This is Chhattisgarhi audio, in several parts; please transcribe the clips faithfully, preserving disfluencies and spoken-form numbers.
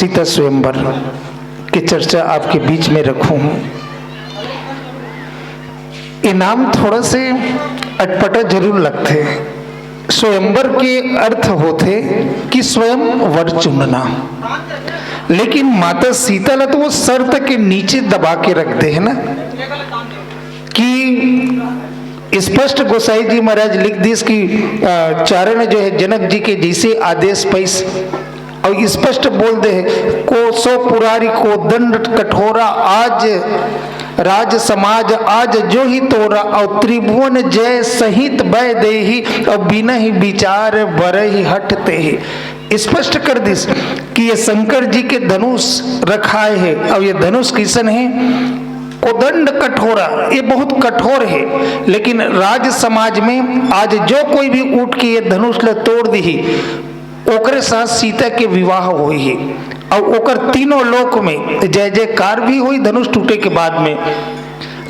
सीता स्वयंवर की चर्चा आपके बीच में रखूं हूं। ये नाम थोड़ा से अटपटा जरूर लगथे। स्वयंवर के अर्थ होथे कि स्वयं वर चुनना, लेकिन माता सीता ला तो वो शर्त के नीचे दबा के रख दे है ना, कि स्पष्ट गोसाई जी महाराज लिख दिस कि अ, चारण जो है जनक जी के जैसे आदेश पैस और स्पष्ट बोल दे, कोसो पुरारी कोदंड कठोरा, आज राज समाज आज जो ही तोरा, और त्रिभुवन जय सहित बय देही, और बिनहि विचार बरहि हठ तेहि। स्पष्ट कर दिस कि ये शंकर जी के धनुष रखाए है, और ये धनुष किसन है? कोदंड कठोरा, ये बहुत कठोर है, लेकिन राज समाज में आज जो कोई भी उठ के ये धनुष ले तोड़ दी, ओकरे साथ सीता के विवाह होई है, और ओकर तीनों लोक में जय जयकार भी होई धनुष टूटे के बाद में।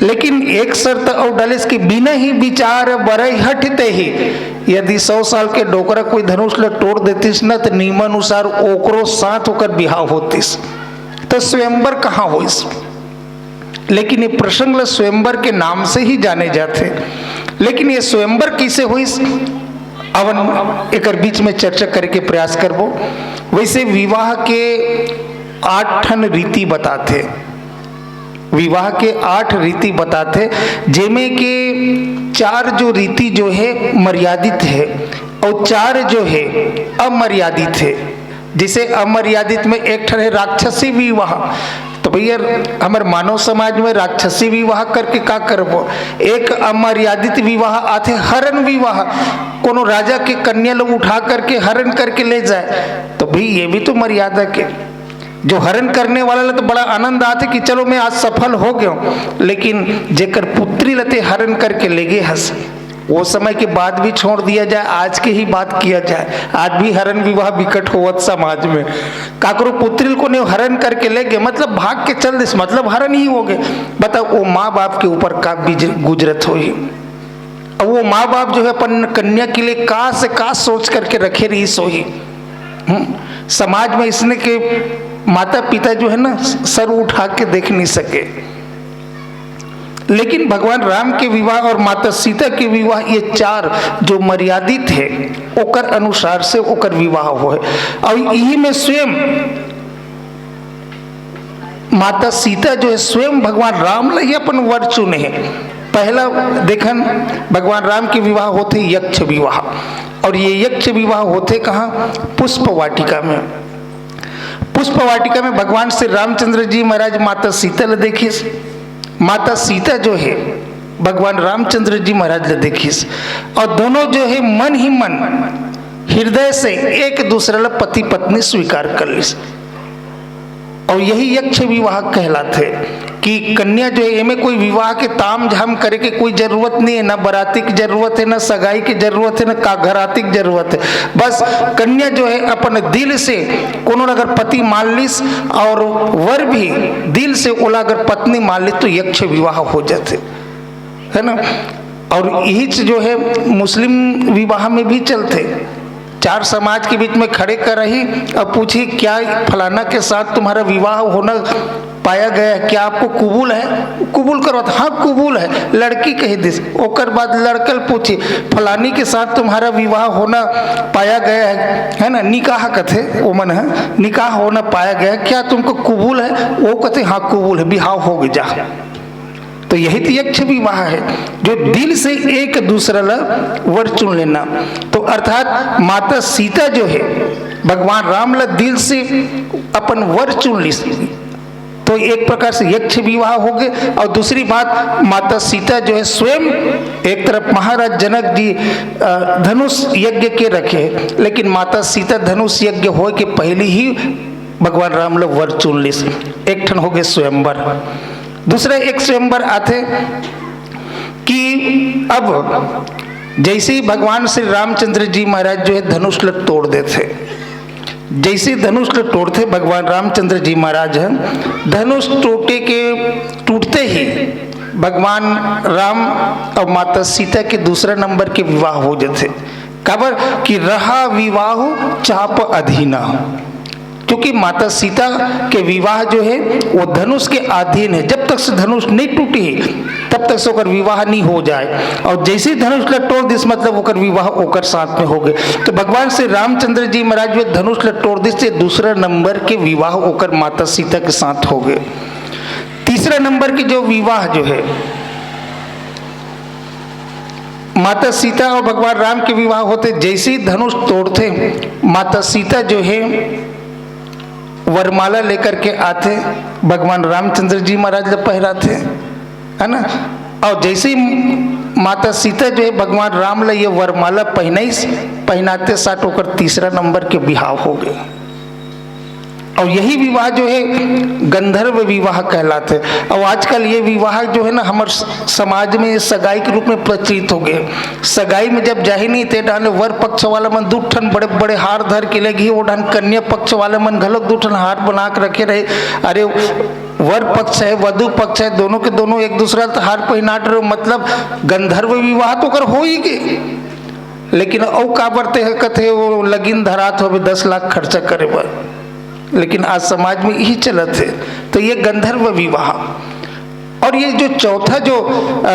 लेकिन एक शर्त और डालिस कि बिनहि विचार बरहि हठ तेहि, यदि सौ साल के डोकरा कोई धनुष ल तोड़ देतिस न, तो नियमानुसार ओकरो साथ ओकर बिहाव होतिस। तो स्वयंवर कहाँ होइस? लेकिन ये प्रसंग ल स्वयंवर के नाम से ही जाने जाथे। लेकिन ये स्वयंवर कैसे होइस, अवन एकर बीच में चर्चा करे के प्रयास करबो। वैसे विवाह के आठ ठन रीति बताथे, विवाह के आठ रीति बताथे, जेमे के चार जो रीति जो है मर्यादित है और चार जो है अमर्यादित है। जैसे अमर्यादित में एक ठन है राक्षसी विवाह। तो भैया, हमर मानव समाज में राक्षसी विवाह करके का करबो? एक अमर्यादित विवाह आथे, हरण विवाह। कोनो राजा के कन्या लोग उठा करके हरण करके ले जाए, तो भाई, ये भी तो मर्यादा के। जो हरण करने वाला ला तो बड़ा आनंद आथे कि चलो, मैं आज सफल हो गया हूँ, लेकिन जेकर पुत्री ल ते हरण करके ले गे हस, वो समय के बात भी छोड़ दिया जाए, आज के ही बात किया जाए। आज भी हरण विवाह विकट होवत समाज में। काकरो पुत्री ल कोनो हरण करके ले गे, मतलब भाग के चल दिस, मतलब हरण ही हो गए। बताओ, वो माँ बाप के ऊपर का बीज गुजरत होही। अब वो माँ बाप जो है अपन कन्या के लिए का से का सोच करके रखे रहिस होही। हम्म, समाज में इसने के माता पिता जो है ना, सर उठा के देख नहीं सके। लेकिन भगवान राम के विवाह और माता सीता के विवाह, ये चार जो मर्यादित है, ओकर अनुसार से ओकर विवाह होय। और यही में स्वयं माता सीता जो है, स्वयं भगवान राम ला ही अपन वर चुने है। पहला देखन, भगवान राम के विवाह होथे यक्ष विवाह, और ये यक्ष विवाह होथे कहाँ? पुष्प वाटिका में। पुष्प वाटिका में भगवान श्री रामचंद्र जी महाराज माता सीता ला देखिस। माता सीता जो है, भगवान रामचंद्र जी महाराज ला देखिस, और दोनों जो है मन ही मन, हृदय से एक दूसरे ला पति पत्नी स्वीकार कर लिस। और यही यक्ष विवाह कहलाथे कि कन्या जो है, एमे कोई विवाह के ताम झाम करे के कोई जरूरत नहीं है, ना बराती की जरूरत है, ना सगाई की जरूरत है, ना काघराती की जरूरत है। बस कन्या जो है, अपन दिल से कोनो ला अगर पति मान लिस और वर भी दिल से ओला अगर पत्नी मान लिस, तो यक्ष विवाह हो जाथे, है ना। और यही चीज जो है, मुस्लिम विवाह में भी चलथे। चार समाज के बीच में खड़े कर रही, अब पूछी, "क्या फलाना के साथ तुम्हारा विवाह होना पाया गया है, क्या आपको कबूल है?" कबूल करो तो, "हाँ, कबूल है।" लड़की कह दिस। ओकर बाद लड़कल पूछी, "फलानी के साथ तुम्हारा विवाह होना पाया गया है, है ना, निकाह कथे ओमन है, निकाह होना पाया गया है, क्या तुमको कबूल है?" वो कथे, "हाँ, कबूल है, बिहाव हो गया, जा।" तो यही तो यक्ष विवाह है, जो दिल से एक दूसरा ला वर चुन लेना। तो अर्थात माता सीता जो है, भगवान राम ला दिल से अपन वर चुन लिस, तो एक प्रकार से यक्ष विवाह हो गए। और दूसरी बात, माता सीता जो है, स्वयं एक तरफ महाराज जनक जी, अ, धनुष यज्ञ के रखे, लेकिन माता सीता धनुष यज्ञ होय के पहली ही भगवान राम ला वर चुन लिस। एक ठन हो गए स्वयंवर। दूसरा एक स्वयंवर आथे कि अब जैसे ही भगवान श्री रामचंद्र जी महाराज जो है, धनुष ल तोड़ देथे, जैसे ही धनुष ल तोड़थे भगवान रामचंद्र जी महाराज है, धनुष टूटे के, टूटते ही भगवान राम और माता सीता के दूसरा नंबर के विवाह हो जाथे। काबर कि रहा विवाह चाप अधीना, क्योंकि माता सीता के विवाह जो है वो धनुष के अधीन है। जब तक से धनुष नहीं टूटी है, तब तक से ओकर विवाह नहीं हो जाए। और जैसे ही धनुष ला तोड़ दिस, मतलब ओकर विवाह ओकर साथ में हो गए। तो भगवान श्री रामचंद्र जी महाराज जो धनुष ला तोड़ दिस, ये दूसरा नंबर के विवाह ओकर माता सीता के साथ हो गए। तीसरा नंबर के जो विवाह जो है, माता सीता और भगवान राम के विवाह होते, जैसे ही धनुष तोड़ते, माता सीता जो है वरमाला लेकर के आते, भगवान रामचंद्र जी महाराज ला पहराते, है ना। और जैसे ही माता सीता जो है भगवान राम ला ये वरमाला पहनाइस, पहनाते साथ ओकर तीसरा नंबर के बिहाव हो गए। और यही विवाह जो है गंधर्व विवाह कहलाते। और आजकल ये विवाह जो है ना, हमर स-, समाज में ये सगाई के रूप में प्रचलित हो गए। सगाई में जब जाही नहीं, ते डाले वर पक्ष वाला मन दू ठन बड़े बड़े हार धर के लेगी, वो डान कन्या पक्ष वाले मन घलोक दू ठन हार बना के रखे रहे। अरे, वर पक्ष है, वधु पक्ष है, दोनों के दोनों एक दूसरा ला तो हार पहिनात रहे, मतलब गंधर्व विवाह तो ओकर हो ही गए। लेकिन अउ काबर ते ह कथे वो लगिन धरात होबे दस लाख खर्चा करे बर, लेकिन आज समाज में यही चलत है। तो ये गंधर्व विवाह। और ये जो चौथा जो, अ,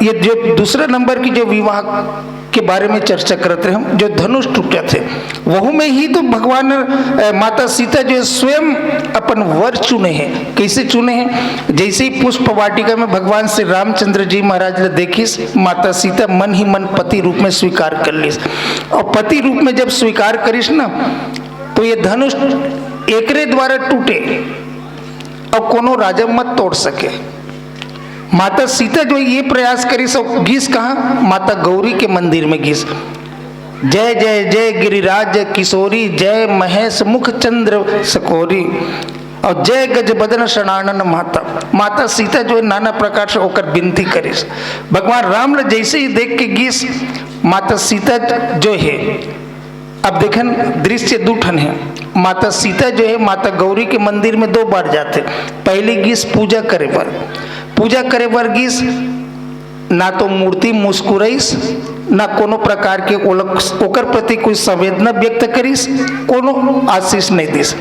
ये जो दूसरा नंबर की जो विवाह के बारे में चर्चा करत रहे हम, जो धनुष टूटत है, वहू में ही तो भगवान, अ, माता सीता जो है स्वयं अपन वर चुने हैं। कैसे चुने हैं? जैसे ही पुष्प वाटिका में भगवान श्री रामचंद्र जी महाराज ला देखिस, माता सीता मन ही मन पति रूप में स्वीकार कर लिस। और पति रूप में जब स्वीकार करिस ना, तो ये धनुष एकरे द्वारा टूटे और कोनो राजा मत तोड़ सके। माता सीता जो ये प्रयास करिस, गीस कहाँ? माता गौरी के मंदिर में गीस। जय जय जय गिरिराज किशोरी, जय महेश मुख चंद्र सकोरी, और जय गज बदन शणानन माता। माता सीता जो है नाना प्रकार से ओकर विनती करिस। भगवान राम ला जैसे ही देख के गीस, माता सीता जो है, अब देखन, दृश्य दू ठन है। माता सीता जो है माता गौरी के मंदिर में दो बार जाथे। पहली गीस पूजा करे बर, पूजा करे बर गीस, ना तो मूर्ति मुस्कुराइस, ना कोनो प्रकार के ओलक, ओकर प्रति कोई संवेदना व्यक्त करिस, कोनो आशीष नहीं दिस।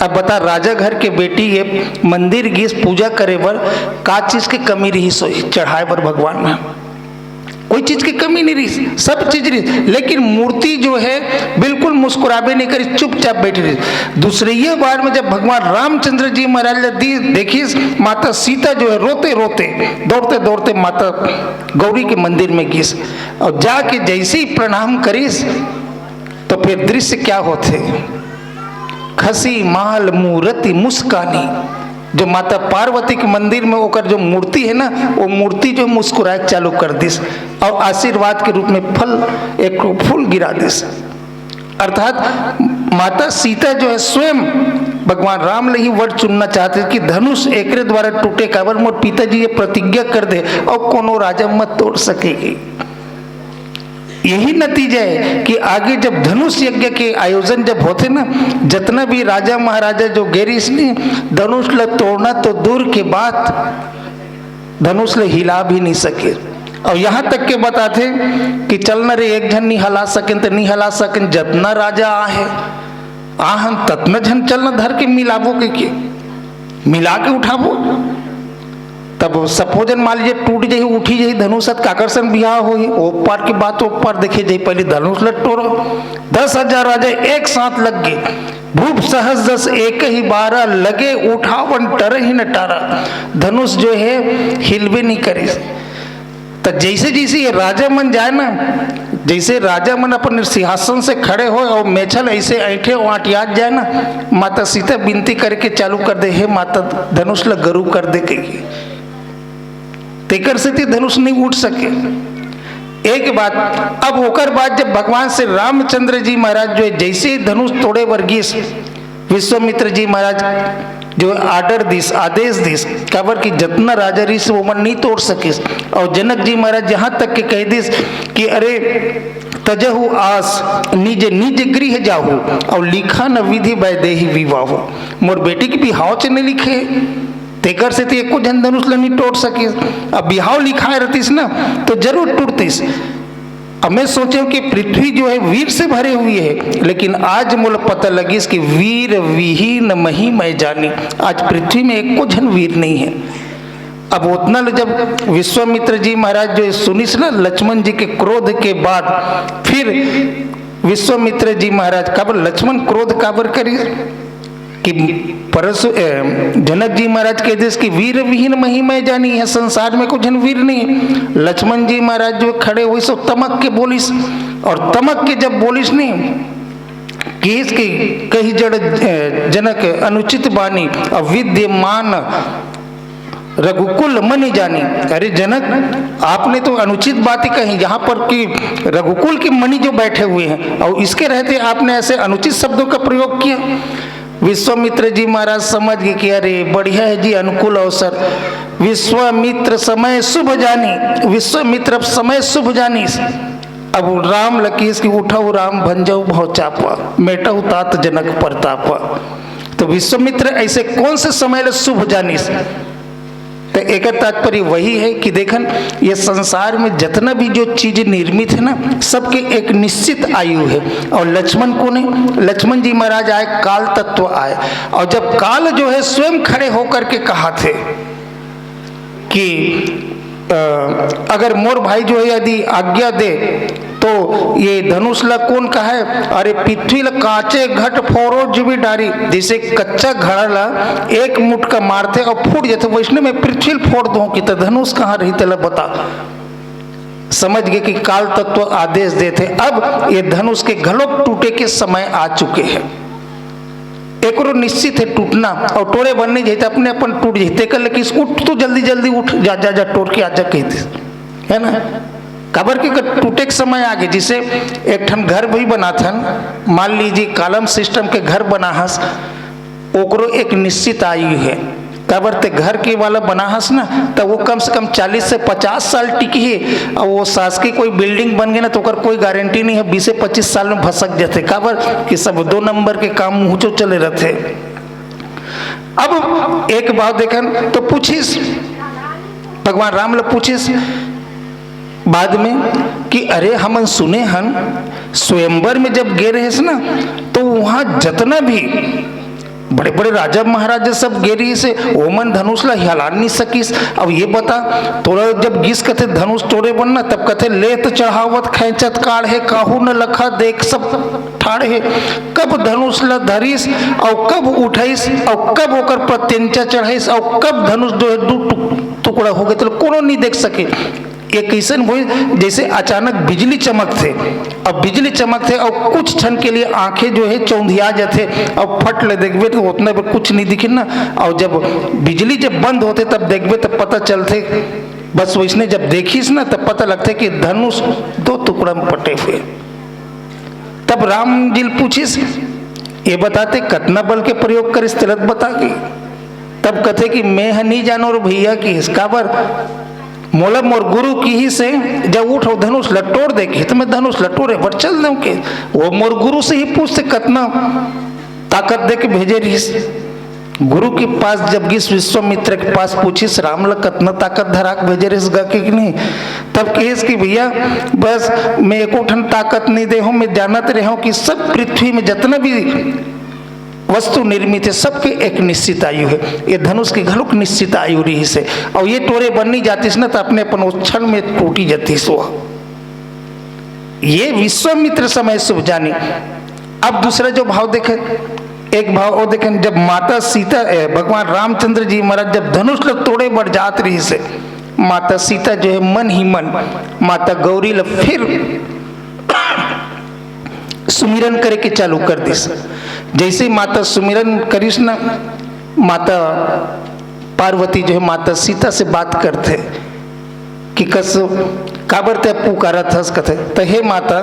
अब बता, राजा घर के बेटी ये मंदिर गीस पूजा करे बर, का चीज के कमी रहिस होही चढ़ाए बर भगवान में? कोई चीज की कमी नहीं रही, सब चीज रही, लेकिन मूर्ति जो है बिल्कुल मुस्कुराबे नहीं करी, चुपचाप बैठी रही। दूसरे ये बार में जब भगवान रामचंद्र जी महाराज ला दी, देखिस, माता सीता जो है रोते रोते, दौड़ते दौड़ते माता गौरी के मंदिर में गीस, और जाके जैसे ही प्रणाम करिस, तो फिर दृश्य क्या होथे? खसी माल मूरति मुस्कानी, जो माता पार्वती के मंदिर में ओकर जो मूर्ति है ना, वो मूर्ति जो मुस्कुराए चालू कर दिस और आशीर्वाद के रूप में फल, एक फूल गिरा दिस। अर्थात माता सीता जो है स्वयं भगवान राम ले ही वर चुनना चाहते कि धनुष एकरे द्वारा टूटे, काबर मोर पिताजी ये प्रतिज्ञा कर दे और कोनो राजा मत तोड़ सकेगी। यही नतीजा है कि आगे जब धनुष यज्ञ के आयोजन जब होथे ना, जतना भी राजा महाराजा जो गे रिहिस नी, धनुष ल तोड़ना तो दूर के बात, धनुष ल हिला भी नहीं सके। और यहाँ तक के बताथे कि चल न रे, एक झन नहीं हला सकेन तो नहीं हला सकेन, जतना राजा आहे, आहन ततना झन चल न धर के मिलाबो के, के मिला के उठाबो। तब सपोजन मान लीजिए टूट जाही, उठी जाही धनुष, त काकर संग बिहाव होही? ओ पार के बात ओ पार देखे जाही, पहले धनुष ल टोरो। दस हजार राजा एक साथ लग गए, भूप सहस जस एक ही बारा, लगे उठावन टरहि न टारा। धनुष जो है हिलबे नहीं करे। त जैसे जैसे ये राजा मन जाए ना, जैसे राजा मन अपन सिंहासन से खड़े होए और मेछल ऐसे ऐंठे और आटियात जाए ना, माता सीता विनती करे के चालू कर दे, "हे माता, धनुष ल गरु कर दे," कहिके। तेकर सेती धनुष नहीं उठ सके। एक बात, अब ओकर बाद जब भगवान श्री रामचंद्र जी महाराज जो है, जैसे ही धनुष तोड़े बर गिस, विश्वामित्र जी महाराज जो ऑर्डर दिस, आदेश दिस, काबर कि जतना राजा रिहिस ओमन नहीं तोड़ सकिस। और जनक जी महाराज यहाँ तक के कह दिस कि अरे, तजहु आस निज निज गृह जाहु, और लिखा न विधि वैदेही विवाहु। मोर बेटी के बिहाव च नहीं लिखे, तेकर सेती एको झन धनुष ल नहीं तोड़ सकिस। अब बिहाव लिखाए रहतिस ना, तो जरूर टूटतिस। अब मैं सोचे हूँ कि पृथ्वी जो है वीर से भरे हुई है, लेकिन आज मोला पता लगिस कि वीर विहीन मही मैं जानी। आज पृथ्वी में एको झन वीर नहीं है। अब ओतना ल जब विश्वामित्र जी महाराज जो सुनिस ना लक्ष्मण जी के क्रोध के बाद, फिर विश्वामित्र जी महाराज, काबर लक्ष्मण क्रोध काबर करिस कि परसु ए, जनक जी महाराज कह दिस कि वीर विहीन मही मैं जानी, यह संसार में कुछ झन वीर नहीं। लक्ष्मण जी महाराज जो खड़े होइस, तमक के बोलिस, और तमक के जब बोलिस नहीं, किहिस कि कहि जड़, ए, जनक अनुचित बानी, अविद्यमान रघुकुल मनि जानी। अरे जनक, आपने तो अनुचित बातें कही, यहाँ पर कि रघुकुल के मणि जो बैठे हुए हैं और इसके रहते आपने ऐसे अनुचित शब्दों का प्रयोग किया। विश्वामित्र जी महाराज समझ गए कि अरे बढ़िया है जी, अनुकूल अवसर। विश्वामित्र समय शुभ जानी, विश्वामित्र अब समय शुभ जानी। अब राम ल किहिस कि उठउ राम भंजउ भव चापा, मेटउ तात जनक परतापा। तो विश्वामित्र ऐसे कौन से समय ल शुभ जानिस? तो एकर तात्पर्य वही है कि देखन, ये संसार में जितना भी जो चीज निर्मित है ना, सबके एक निश्चित आयु है। और लक्ष्मण कौन है? लक्ष्मण जी महाराज आए, काल तत्व आए, और जब काल जो है स्वयं खड़े होकर के कहा थे कि अ, अगर मोर भाई जो है यदि आज्ञा दे तो ये धनुष ला कौन कहे? अरे पृथ्वी ला काचे घट फोरो जिबि डारी, जैसे कच्चा घड़ा ला एक मुटका मारथे और फूट जाथे, वैसने मैं पृथ्वी ला फोड़ दूं कि तो धनुष कहाँ रही, तेला बता। समझ गए कि काल तत्व आदेश देथे। अब ये धनुष के घलोक टूटे के समय आ चुके हैं। एकरो निश्चित है टूटना, और टोरे बनने जाए तो अपने अपन टूट जाए। तेकर ले किहिस उठ, तू जल्दी जल्दी उठ, जा जा जा टोर के आजा कहते, है ना? काबर के अगर टूटे के समय आगे, जैसे एक ठन घर भी बनाथन, मान लीजिए कॉलम सिस्टम के घर बना हस, ओकरो एक निश्चित आयु है। काबर ते घर के वाला बना हस ना, त वो कम से कम चालीस से पचास साल टिकी है। और वो शासकीय कोई बिल्डिंग बन गए ना, तो ओकर कोई गारंटी नहीं है, बीस से पच्चीस साल में भसक जाते। काबर कि सब दो नंबर के काम मुँहचो चले रहते। अब एक बात देखन तो पूछिस, भगवान राम ल पूछिस बाद में कि अरे हमन सुने हन स्वयंवर में जब गे रहेस ना, तो वहाँ जितना भी बड़े बड़े राजा महाराजा सब गे रहिस हे, ओमन धनुष ला हिलान नहीं सकिस। अब ये बता, तोला जब गिस कथे धनुष टोरे बनना, तब कथे लेत चढ़ावत खैंचत काढ़े, काहू न लखा देख सब ठाढ़े। कब धनुष ला धरिस और कब उठाइस और कब ओकर प्रत्यंचा चढ़ाइस और कब धनुष जो है दू टुक-, टुकड़ा हो गए, तो कोनो नहीं देख सके। ये कैसन होई? जैसे अचानक बिजली चमकथे, अब बिजली चमकथे और कुछ क्षण के लिए आंखें जो है चौंधिया जाथे और फट ले देखबे तो उतने पर कुछ नहीं दिखे ना। और जब बिजली जब बंद होथे तब देखबे तब पता चलथे। बस वैसने जब देखिस ना तब पता लगथे कि धनुष दो टुकड़ा में बटे हुए। तब राम जी ल पूछिस, ये बताते कतना बल के प्रयोग करिस, तेला त बता के। तब कथे कि मैं ह नहीं जानो रे भैया, किहिस काबर, मोला मोर गुरु किहिस हे जब उठ धनुष ल टोर दे, किहिस त मैं धनुष ल टोरे बर चल देंव के। वो मोर गुरु से ही पूछते कतना ताकत दे के भेजे रहिस। गुरु के पास जब गिस, विश्वामित्र के पास पूछिस, राम ल कतना ताकत धरा के भेजे रहिस गा के कि नहीं? तब कहिस कि भैया, बस मैं एको ठन ताकत नहीं दे हूँ, मैं जानत रहे हूँ कि सब पृथ्वी में जितना भी वस्तु निर्मित है, सबके एक निश्चित आयु है। ये धनुष के घलोक निश्चित आयु रहिस हे, और ये टोरे बन नहीं जातिस ना, तो अपने अपन उस क्षण में टूटी जातिस वो। ये विश्वामित्र समय शुभ जानी। अब दूसरा जो भाव देखे, एक भाव वो देखे, जब माता सीता, ए, भगवान रामचंद्र जी महाराज जब धनुष ल तोड़े बर जात रहिस हे, माता सीता जो है मन ही मन माता गौरी ल फिर सुमिरन करे के चालू कर दिस। जैसे ही माता सुमिरन करिस ना, माता पार्वती जो है माता सीता से बात करथे कि कस काबर ते पुकारत हस कथे, त हे माता,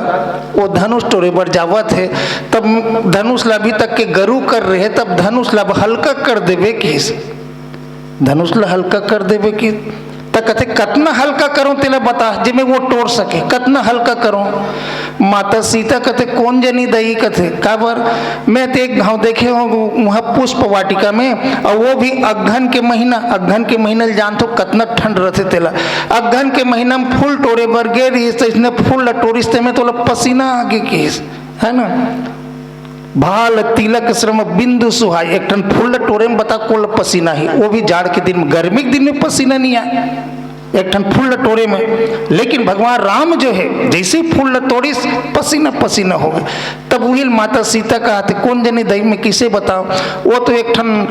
वो धनुष टोरे बर जावत हे, तब धनुष ला अभी तक के गरु कर रहे, तब धनुष ला अब हल्का कर देबे किहिस। धनुष ला हल्का कर देबे कि त कथे, "कतना हल्का करूं तेला बता, जे मैं वो टोर सके, कतना हल्का करूं?" माता सीता कथे, "कोन जनी दई," कथे, "काबर? मैं ते एक घांव देखे हों, वहां पुष्प वाटिका में, और वो भी अगहन के महीना, अगहन के महीना ल जानथो कतना ठंड रथे तेला, अगहन के महीना में फूल टोरे बर गे रहिस, त इसने फूल ल टोरिस, ते में तोला पसीना आगे किस, है ना?" "भाल तिलक श्रम बिंदु सुहाय।" एक ठन फूल ल टोरे में बता कोला पसीना ही, वो भी जाड़ के दिन में, गर्मी के दिन में पसीना नहीं आए एक ठन फूल ल टोरे में। लेकिन भगवान राम जो है, जैसे ही फूल ल तोड़िस, पसीना पसीना हो गए। तब वही माता सीता कहा थे, "कोन जनी दई, मैं किसे बताऊं, वो तो एक ठन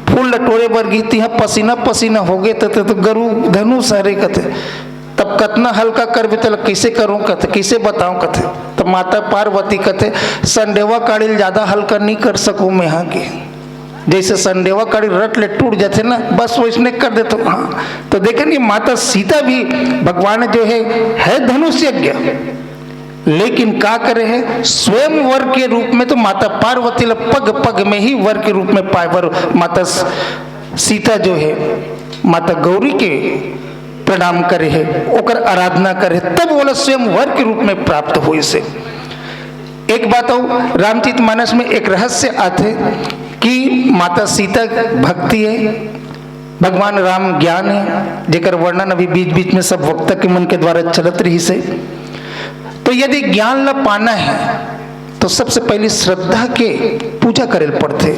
फूल ल टोरे बर गिस, तिहा पसीना पसीना हो गए, तो, तो, तो गरु धनुष हरे," कथे। "तब कतना हल्का करबे, तेला कैसे करूं?" कथे, "कैसे बताऊं?" कथे। तब माता पार्वती कथे, "संडेवा काड़ी ल ज्यादा हल्का नहीं कर सकूं मैं, हाँ के, जैसे संडेवा काड़ी रट ले टूट जाथे ना, बस वैसने कर देथों।" हाँ, तो देखें, ये माता सीता भी, भगवान जो है, है धनुष यज्ञ, लेकिन का करे है, स्वयं वर के रूप में तो माता पार्वती ल पग पग में ही वर के रूप में पाए बर माता स-, सीता जो है, माता गौरी के प्रणाम करे है, ओकर आराधना करे, तब ओला स्वयं वर के रूप में प्राप्त होइस हे। एक बात और, रामचरित मानस में एक रहस्य आथे कि माता सीता भक्ति है, भगवान राम ज्ञान है, जेकर वर्णन अभी बीच बीच में सब वक्ता के मन के द्वारा चलत रहिस हे। तो यदि ज्ञान ला पाना है, तो सबसे पहले श्रद्धा के पूजा करे ल पड़थे।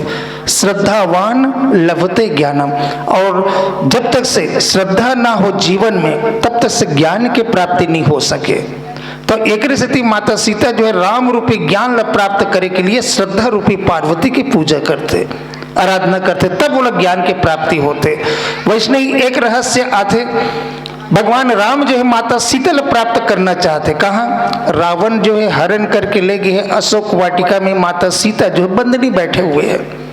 "श्रद्धावान लभते ज्ञानम।" और जब तक से श्रद्धा ना हो जीवन में, तब तक से ज्ञान के प्राप्ति नहीं हो सके। तो एकरे सेती माता सीता जो है, राम रूपी ज्ञान ला प्राप्त करे के लिए श्रद्धा रूपी पार्वती की पूजा करथे, आराधना करथे, तब ओला ज्ञान के प्राप्ति होथे। वैसने ही एक रहस्य आथे, भगवान राम जो है, माता सीता ला प्राप्त करना चाहथे। कहाँ? रावण जो है, हरण करके ले गए है अशोक वाटिका में, माता सीता जो है, बंदनी बैठे हुए है।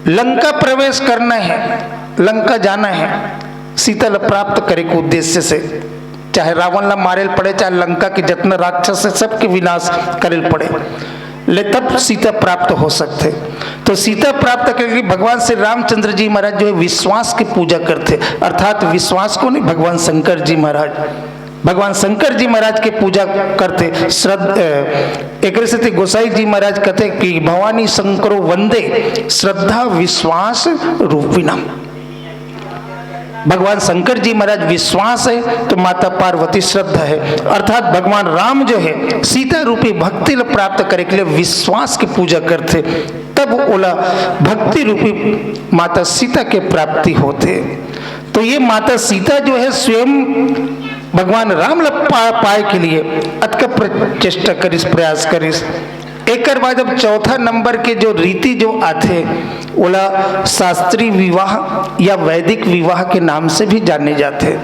लंका प्रवेश करना है, लंका जाना है, सीता ला प्राप्त करे के उद्देश्य से, चाहे रावण ला मारे ल पड़े, चाहे लंका के जितना राक्षस है, सबके विनाश करे ल पड़े, ले तब सीता प्राप्त हो सकथे। तो सीता प्राप्त करे के लिए भगवान श्री रामचंद्र जी महाराज जो है, विश्वास की पूजा करथे, अर्थात विश्वास को नहीं, भगवान शंकर जी महाराज, भगवान शंकर जी महाराज के पूजा करथे। श्रद्ध-, अ, एकरे सेती गोसाई जी महाराज कहते कि "भवानी शंकरो वंदे श्रद्धा विश्वास रूपिणम।" भगवान शंकर जी महाराज विश्वास है, तो माता पार्वती श्रद्धा है, अर्थात भगवान राम जो है, सीता रूपी भक्ति ल प्राप्त करे के लिए विश्वास की पूजा करथे, तब ओला भक्ति रूपी माता सीता के प्राप्ति होथे। तो ये माता सीता जो है, स्वयं भगवान राम ल पा-, पाए के लिए अतका प्र-, चेष्टा करिस, प्रयास करिस। एकर बाद अब चौथा नंबर के जो रीति जो आथे, ओला शास्त्रीय विवाह या वैदिक विवाह के नाम से भी जाने जाथे।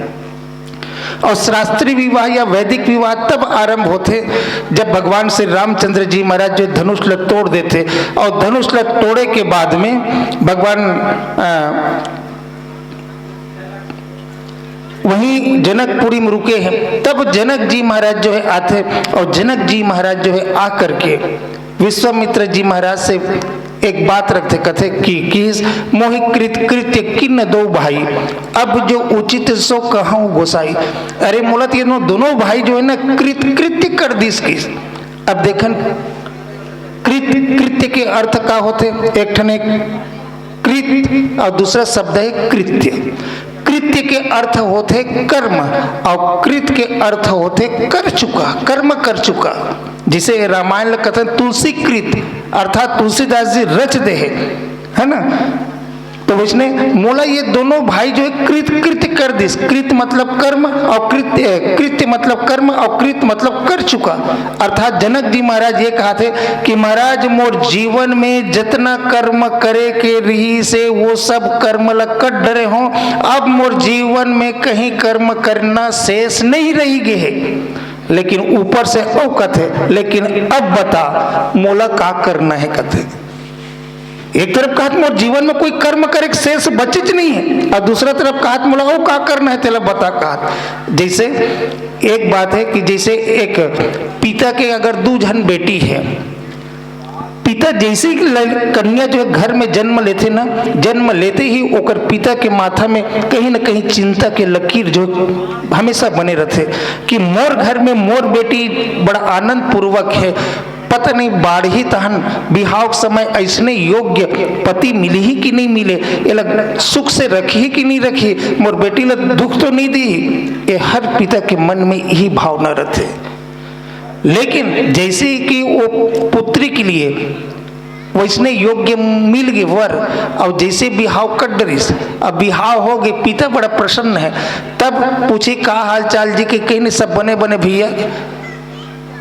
और शास्त्रीय विवाह या वैदिक विवाह तब आरंभ होथे, जब भगवान श्री रामचंद्र जी महाराज जो धनुष ल तोड़ देथे, और धनुष ल तोड़े के बाद में भगवान, अ, वहीं जनकपुरी में रुके हैं। तब जनक जी महाराज जो है आथे, और जनक जी महाराज जो है आकर के विश्वामित्र जी महाराज से एक बात रखथे, कथे कि "किस मोहि कृत कृत्य किन्न दो भाई, अब जो उचित सो कहूँ गोसाई।" अरे मोला तो ये दोनों भाई जो है ना, कृत कृत्य कर दिस किस। अब देखन, कृत कृत्य के अर्थ का होथे? एक ठन एक कृत और दूसरा शब्द है कृत्य। कृत्य के अर्थ होथे कर्म और कृत के अर्थ होथे कर चुका, कर्म कर चुका। जिसे रामायण ल कथन तुलसी कृत, अर्थात तुलसीदास जी रच दे है, है ना? तो वैसने मोला ये दोनों भाई जो है कृत कृत्य कर दिस। कृत मतलब कर्म और कृत्य, कृत्य मतलब कर्म और कृत मतलब कर चुका। अर्थात जनक जी महाराज ये कहाथे कि "महाराज, मोर जीवन में जितना कर्म करे के रहिस हे, वो सब कर्म ल कर डरे हों। अब मोर जीवन में कहीं कर्म करना शेष नहीं रही गे है।" लेकिन ऊपर से अउ कथे, "लेकिन अब बता, मोला का करना है?" कथे। एक तरफ कहत मोर जीवन में कोई कर्म करे के शेष बचिच नहीं है, और दूसरा तरफ कहत मोला वो का करना है, तेला बता कहत। जैसे एक बात है कि जैसे एक पिता के अगर दू झन बेटी है, पिता जैसे ही लड़-, कन्या जो है घर में जन्म लेथे ना, जन्म लेते ही ओकर पिता के माथा में कहीं ना कहीं चिंता के लकीर जो हमेशा बने रहथे कि मोर घर में मोर बेटी बड़ा आनंद पूर्वक है, पता नहीं बाढ़ही तहन बिहाव के समय ऐसने योग्य पति मिलही कि नहीं मिले, एला सुख से रखही कि नहीं रखही, मोर बेटी ला दुख तो नहीं दी। ये हर पिता के मन में यही भावना रहथे। लेकिन जैसे ही कि वो पुत्री के लिए वैसने योग्य मिल गए वर, और जैसे बिहाव कर डरिस, अब बिहाव हो गए, पिता बड़ा प्रसन्न है। तब पूछे, "का हाल चाल जी?" के कहीं नहीं, "सब बने बने भैया।"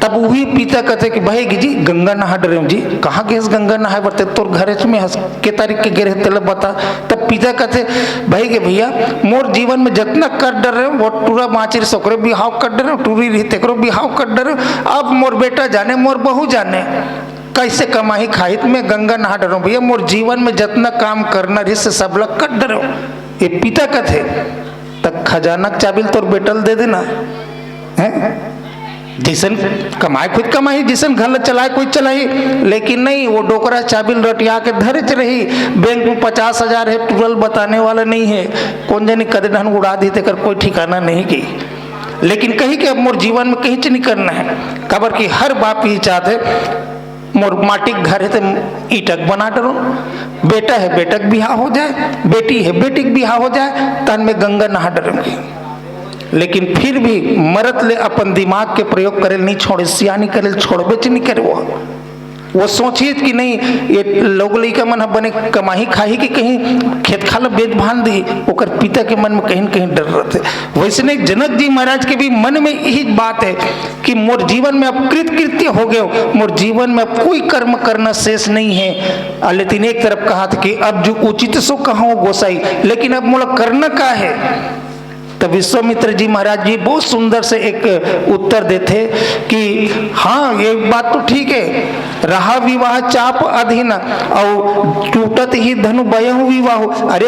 तब वही पिता कहते कि, "भाई जी, गंगा नहा डरे जी।" "कहाँ गए गंगा नहाए बरते? तोर घर में हंस के तारीख के गिरे तेला बता।" तब पिता कहते, "भाई के भैया, मोर जीवन में जितना कर डरे वो टूरा बाँची रहिस ओकरो बिहाव कर डरे, टूरी रही तेकरो बिहाव कर डरे। अब मोर बेटा जाने, मोर बहू जाने, कैसे कमाही खाही त मैं गंगा नहा डरो भैया, मोर जीवन में जितना काम करना रहिस सबला कर डरो।" ये पिता कथे, "त खजाना के चाबी ल तोर बेटा ल दे देना।" हैं? जैसन कमाए खुद कमाही, जैसन घर ल चलाए कोई चलाही, लेकिन नहीं, वो डोकरा चाबी ल रटिया के धरेच रही। बैंक में पचास हजार है, टूरा ल बताने वाला नहीं है, कौन जानी कदे डहन उड़ा दी, तेकर कोई ठिकाना नहीं की। लेकिन कही कि अब मोर जीवन में कहीं नहीं करना है, काबर कि हर बाप यही चाहते, मोर माटी के घर है तो ईंटा के बना डरो, बेटा है बेटा के बिहाव हो जाए, बेटी है बेटी के बिहाव हो जाए, तहन मैं गंगा नहा डरूंगी। लेकिन फिर भी मरत ले अपन दिमाग के प्रयोग करे नहीं छोड़े, सियानी करे छोड़बे च नहीं करे। वो वो सोचित कि नहीं, ये लोग लइका मन ह बने कमाही खाही कि कहीं खेत खार ल बेच भान दी, ओकर पिता के मन में कहीं न कहीं डर रहते। वैसने जनक जी महाराज के भी मन में यही बात है कि मोर जीवन में अब कृतकृत्य हो गयो, मोर जीवन में अब कोई कर्म करना शेष नहीं है। आ, लेकिन एक तरफ कहा था कि अब जो उचित सो कहो गोसाई, लेकिन अब मोला करना का है? तो विश्वामित्र जी महाराज जी बहुत सुंदर से एक उत्तर देथे कि हाँ, ये बात तो ठीक है, रहा विवाह चाप अधीन, और टूटत ही धनु बयहु विवाह। अरे,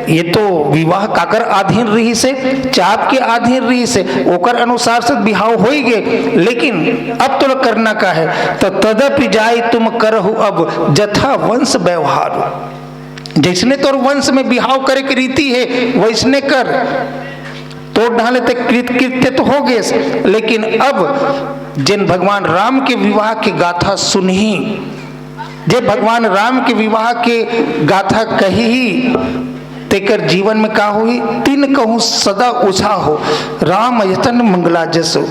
ये तो विवाह काकर अधीन रहिस हे? चाप के अधीन रहिस हे, ओकर अनुसार से बिहाव होई गे। लेकिन अब तोला करना का है? तो तदपि जाय तुम करहु अब जथा वंश व्यवहार। जैसने तोर वंश में बिहाव करे के रीति हे, वैसने कर। तोर ढाले ते कृतकृत्य तो हो गेस, लेकिन अब जेन भगवान राम के विवाह के गाथा सुनही, जे भगवान राम के विवाह के गाथा कहिही, तेकर जीवन में का होही? तिनकहु सदा उछाहो, राम यतन मंगला जसो।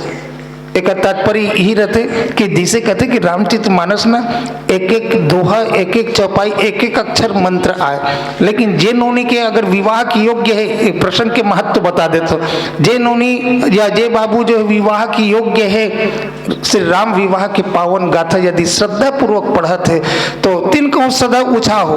एकर तात्पर्य यही रहते कि जिसे कहते कि रामचरित मानस ना एक एक दोहा, एक एक चौपाई, एक एक अक्षर मंत्र आय। लेकिन जे नोनी के अगर विवाह के योग्य है, एक प्रसंग के महत्व बता देत हो, जे नोनी या जे बाबू जो है विवाह के योग्य है, श्री राम विवाह के पावन गाथा यदि श्रद्धा पूर्वक पढ़त है, तो तिनकहु सदा उछाहो,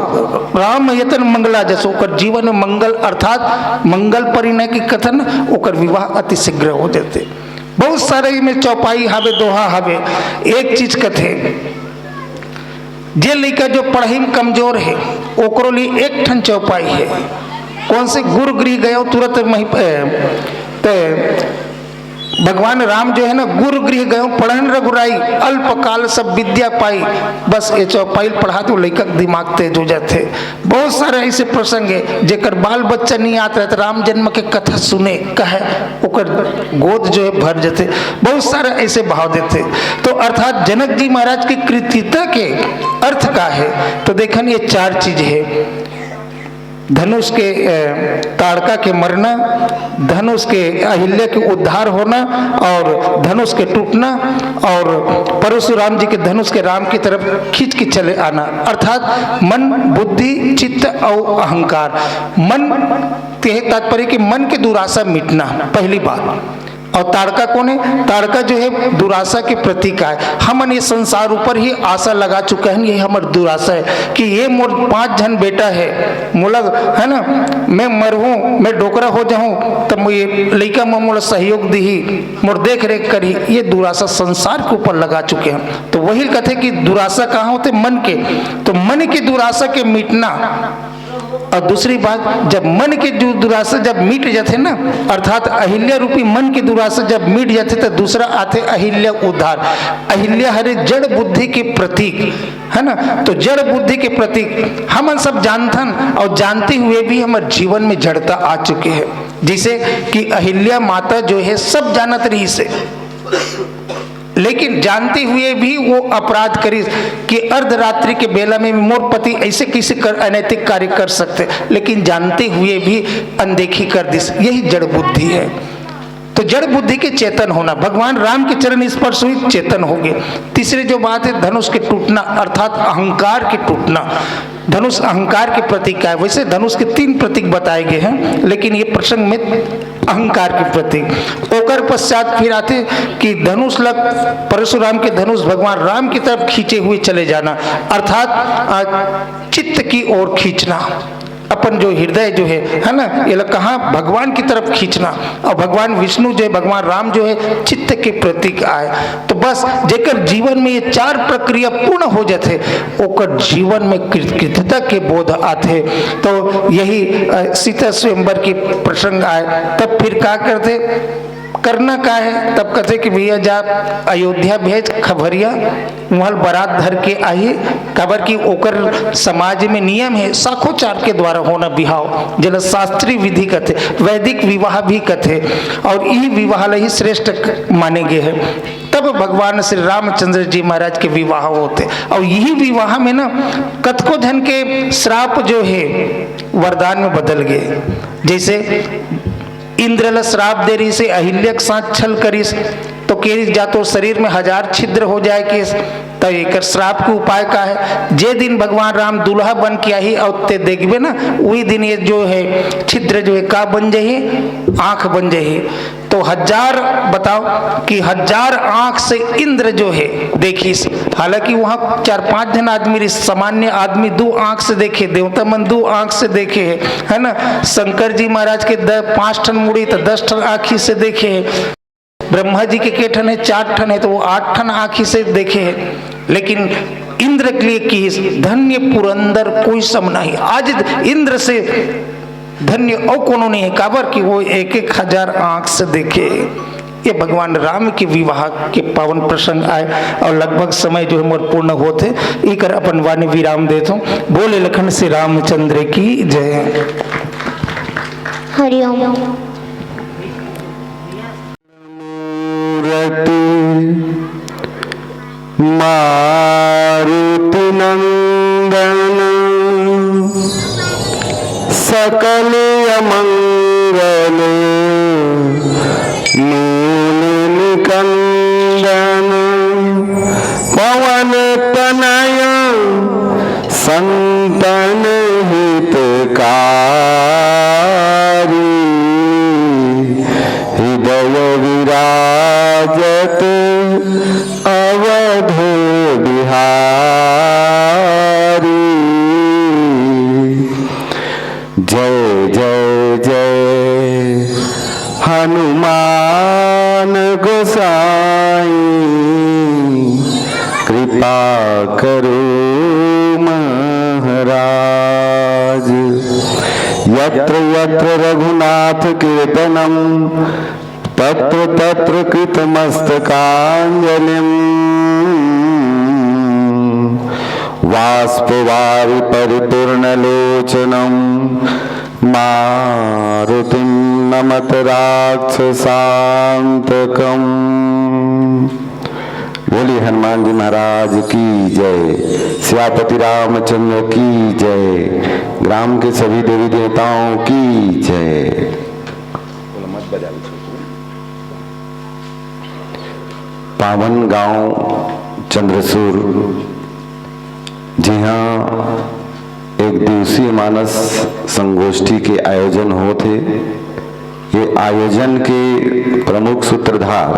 राम यतन मंगला जसो, ओकर जीवन में मंगल अर्थात मंगल परिणय के कथन, ओकर विवाह अति शीघ्र हो जाते। बहुत सारे में चौपाई हवे, दोहा हवे। एक चीज कथे, जे लइका जो पढ़ाई में कमजोर है, ओकरो लिए एक ठन चौपाई है। कौन से? गुरु गृह गयो तुरत मही, ए, ते भगवान राम जो है ना, "गुरु गृह गयो पढ़न रघुराई, अल्प काल सब विद्या पाई।" बस ये चौपाई पढ़ा तो लइका के दिमाग तेज हो जाते। बहुत सारे ऐसे प्रसंग है, जेकर बाल बच्चा नहीं आत रहे, तो राम जन्म के कथा सुने, कहे, ओकर गोद जो है भर जाते। बहुत सारे ऐसे भाव देते। तो अर्थात जनक जी महाराज की कृतित्व के अर्थ का है, तो देखन ये चार चीज है। धनुष के, अ, ताड़का के मरना, धनुष के अहिल्या के उद्धार होना और धनुष के टूटना और परशुराम जी के धनुष के राम की तरफ खींच के चले आना, अर्थात मन, बुद्धि, चित्त और अहंकार। मन के तात्पर्य कि मन के दुराशा मिटना, पहली बात। और ताड़का कौन है? ताड़का जो है दुराशा के प्रतीक आय। हमन ये संसार ऊपर ही आशा लगा चुके हैं, ये हमर दुराशा है कि ये मोर पांच झन बेटा है, मोला, है ना, मैं मरहूं, मैं डोकरा हो जाहूं, तब ये लइका मन मोला सहयोग दिही, मोर देख रेख करही, ये दुराशा संसार के ऊपर लगा चुके हैं। तो वही कथे कि दुराशा कहाँ होते? मन के। तो मन की दुराशा के मिटना, और दूसरी बात, जब मन के जो दुराशा जब मिट जाथे ना, अर्थात अहिल्या रूपी मन के दुराशा जब मिट जाथे, तो दूसरा आथे अहिल्या उद्धार। अहिल्या हरे जड़ बुद्धि के प्रतीक, है ना? तो जड़ बुद्धि के प्रतीक हमन सब जानथन, और जानते हुए भी हमारे जीवन में जड़ता आ चुके हैं। जैसे कि अहिल्या माता जो है, सब जानत रही से, लेकिन जानते हुए भी वो अपराध करिस कि अर्धरात्रि के बेला में मोर पति ऐसे कैसे कर, अनैतिक कार्य कर सकते, लेकिन जानते हुए भी अनदेखी कर दिस। यही जड़ बुद्धि है। तो जड़ बुद्धि के चेतन होना, भगवान राम के चरण स्पर्श हुई, चेतन हो गए। तीसरे जो बात है, धनुष के टूटना, अर्थात अहंकार के टूटना। धनुष अहंकार के प्रतीक का है। वैसे धनुष के तीन प्रतीक बताए गए हैं, लेकिन ये प्रसंग में अहंकार के प्रतीक। ओकर पश्चात फिर आते कि धनुष लग, परशुराम के धनुष भगवान राम की तरफ खींचे हुए चले जाना, अर्थात, अ, चित्त की ओर खींचना। अपन जो हृदय जो है, है ना, ये लोग कहाँ भगवान की तरफ खींचना। और भगवान विष्णु जो है, भगवान राम जो है, चित्त के प्रतीक आए। तो बस जेकर जीवन में ये चार प्रक्रिया पूर्ण हो जाथे, ओकर जीवन में कृतज्ञता के बोध आथे। तो यही, अ, सीता स्वयंवर की प्रसंग आए, तब फिर का करथे, करना का है? तब कहते कि भैया जा अयोध्या भेज खबरिया, वहाँ बारात धर के आही, काबर कि ओकर समाज में नियम है, साखोचार के द्वारा होना बिहाव, जेला शास्त्रीय विधि कथे, वैदिक विवाह भी कथे, और ई विवाह ला ही श्रेष्ठ माने गए है। तब भगवान श्री रामचंद्र जी महाराज के विवाह होते, और यही विवाह में ना कतको झन के श्राप जो है वरदान में बदल गए। जैसे इंद्र ला श्राप दे रही से अहिल्या के साथ छल करिस, तो के जा तो शरीर में हजार छिद्र हो जाए के, तो एकर श्राप के उपाय का है? जे दिन भगवान राम दूल्हा बन के आही और ते देखबे ना, वही दिन ये जो है छिद्र जो है का बन जाही, आंख बन जाही। तो हजार, बताओ कि हजार आंख से इंद्र जो है देखिस, हालांकि वहां चार पांच जन आदमी रहिस, सामान्य आदमी दो आंख से देखे, देवता मन दो आंख से देखे है, है ना? शंकर जी महाराज के द-, पांच ठन मुड़ी तो दस ठन आंखी से देखे है। ब्रह्मा जी के के ठन है? चार ठन है, तो वो आठ ठन आंखी से देखे है। लेकिन इंद्र के लिए कि धन्य पुरंदर कोई सम नहीं। आज इंद्र से धन्य और कोनो नहीं है, काबर कि वो एक एक हजार आंख से देखे। ये भगवान राम के विवाह के पावन प्रसंग आए और लगभग समय जो है मोर पूर्ण होत है, इकर अपन वाणी विराम देत हूँ। बोले लखन श्री रामचंद्र की जय। हरिओम। मूरति मारुति नंदन सकल अमंगल मूल निकंदन पवन तनय संतन हितकारी हृदय विराजत अवध बिहारी। जय जय जय हनुमान गोसाई कृपा करो महाराज। यत्र यत्र रघुनाथ कीर्तनम तत्र तत्र कृतमस्तकांजलिम। वाष्पवारि परिपूर्ण लोचनम मारुतिम नमत राक्षसांतकम। बोलिए हनुमान जी महाराज की जय, सियापति रामचंद्र की जय, ग्राम के सभी देवी देवताओं की जय। पावन गांव चंद्रसूर, जिहां एक दिवसीय मानस संगोष्ठी के आयोजन होत हे। ये आयोजन के प्रमुख सूत्रधार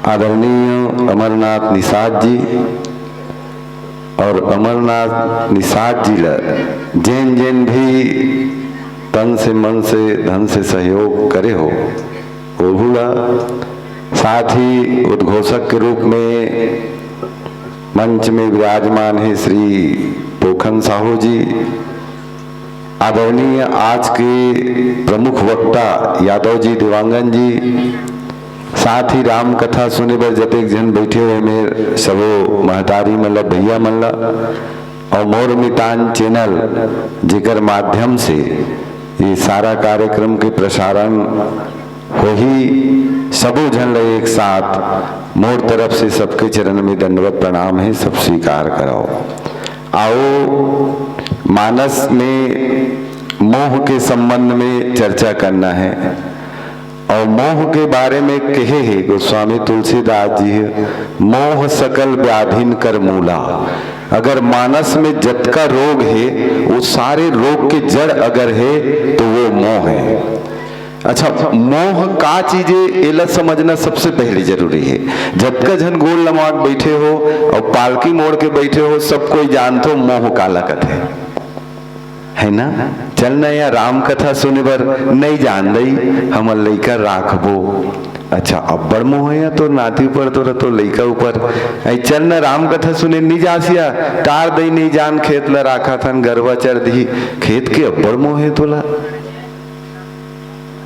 आदरणीय अमरनाथ निषाद जी, और अमरनाथ निषाद जी ला जेन जेन भी तन से, मन से, धन से सहयोग करे हो, ओहू ला, साथ ही उद्घोषक के रूप में मंच में विराजमान है श्री पोखन साहू जी, आदरणीय आज के प्रमुख वक्ता यादव जी, देवांगन जी, साथ ही राम कथा सुने बर जतेक झन बैठे हुए मेर सबो महतारी मन ला, भैया मन ला, और मोर मितान चैनल जेकर माध्यम से ये सारा कार्यक्रम के प्रसारण होही, सबो झन ला एक साथ मोर तरफ से सबके चरण में दंडवत प्रणाम है, सब स्वीकार कराओ। आओ, मानस में मोह के संबंध में चर्चा करना है। और मोह के बारे में कहे हे गोस्वामी तुलसीदास जी, मोह सकल व्याधिन कर मूला। अगर मानस में जतका रोग हे, वो सारे रोग के जड़ अगर हे, तो वो मोह है। अच्छा, मोह का चीज हे, एला समझना सबसे पहले जरूरी है। जतका झन गोड़ लमाक बैठे हो और पालकी मोड़ के बैठे हो, सब कोई जानथो मोह काला कथे, है ना? चल ना या राम कथा सुने बर, नहीं जान दई, हमर लइका राखबो। अच्छा, अब्बड़ मोह है या तोर नाती ऊपर, तोरा तो लइका ऊपर। ऐ चल ना राम कथा सुने, नहीं जासिया, टार दई, नहीं जान, खेत ला राखा थन, गरवा चर दी, खेत के अब्बड़ मोह है तोला,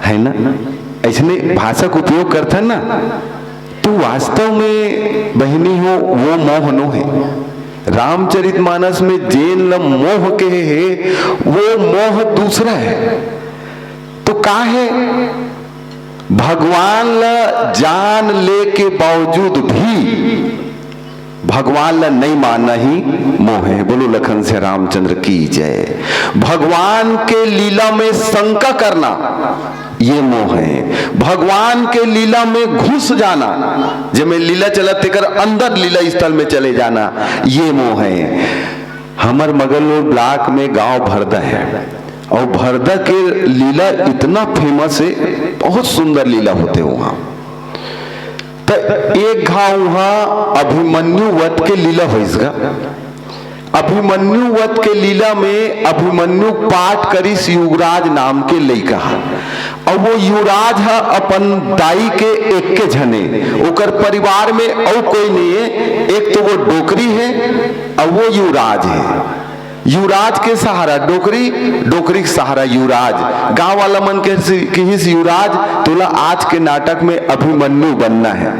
है ना? ऐसने भाषा के उपयोग करथन ना, तो वास्तव में बहिनी हो, वो मोह नो है। रामचरितमानस में जेन ल मोह कहे हे, वो मोह दूसरा है। तो का है? भगवान ल जान ले के बावजूद भी भगवान ला नहीं मानना ही मोह है। बोलो लखन से रामचंद्र की जय। भगवान के लीला में शंका करना, ये मोह है। भगवान के लीला में घुस जाना, जेमे लीला चलत तेकर अंदर लीला स्थल में चले जाना, ये मोह है। हमर मगलनूर ब्लॉक में गांव भरदा है, और भरदा के लीला इतना फेमस है, बहुत सुंदर लीला होते वहाँ। त एक घाव उहाँ अभिमन्यु वध के लीला होइस गा। अभिमन्यु वध के लीला में अभिमन्यु पाठ करिस युवराज नाम के लइका ह। अउ वो युवराज ह अपन दाई के एक्के झने, ओकर परिवार में अउ कोई नहीं है, एक तो वो डोकरी है अउ वो युवराज है। युवराज के सहारा डोकरी, डोकरी के सहारा युवराज। गांव वाला मन के किहिस, युवराज, तोला आज के नाटक में अभिमन्यु बनना है।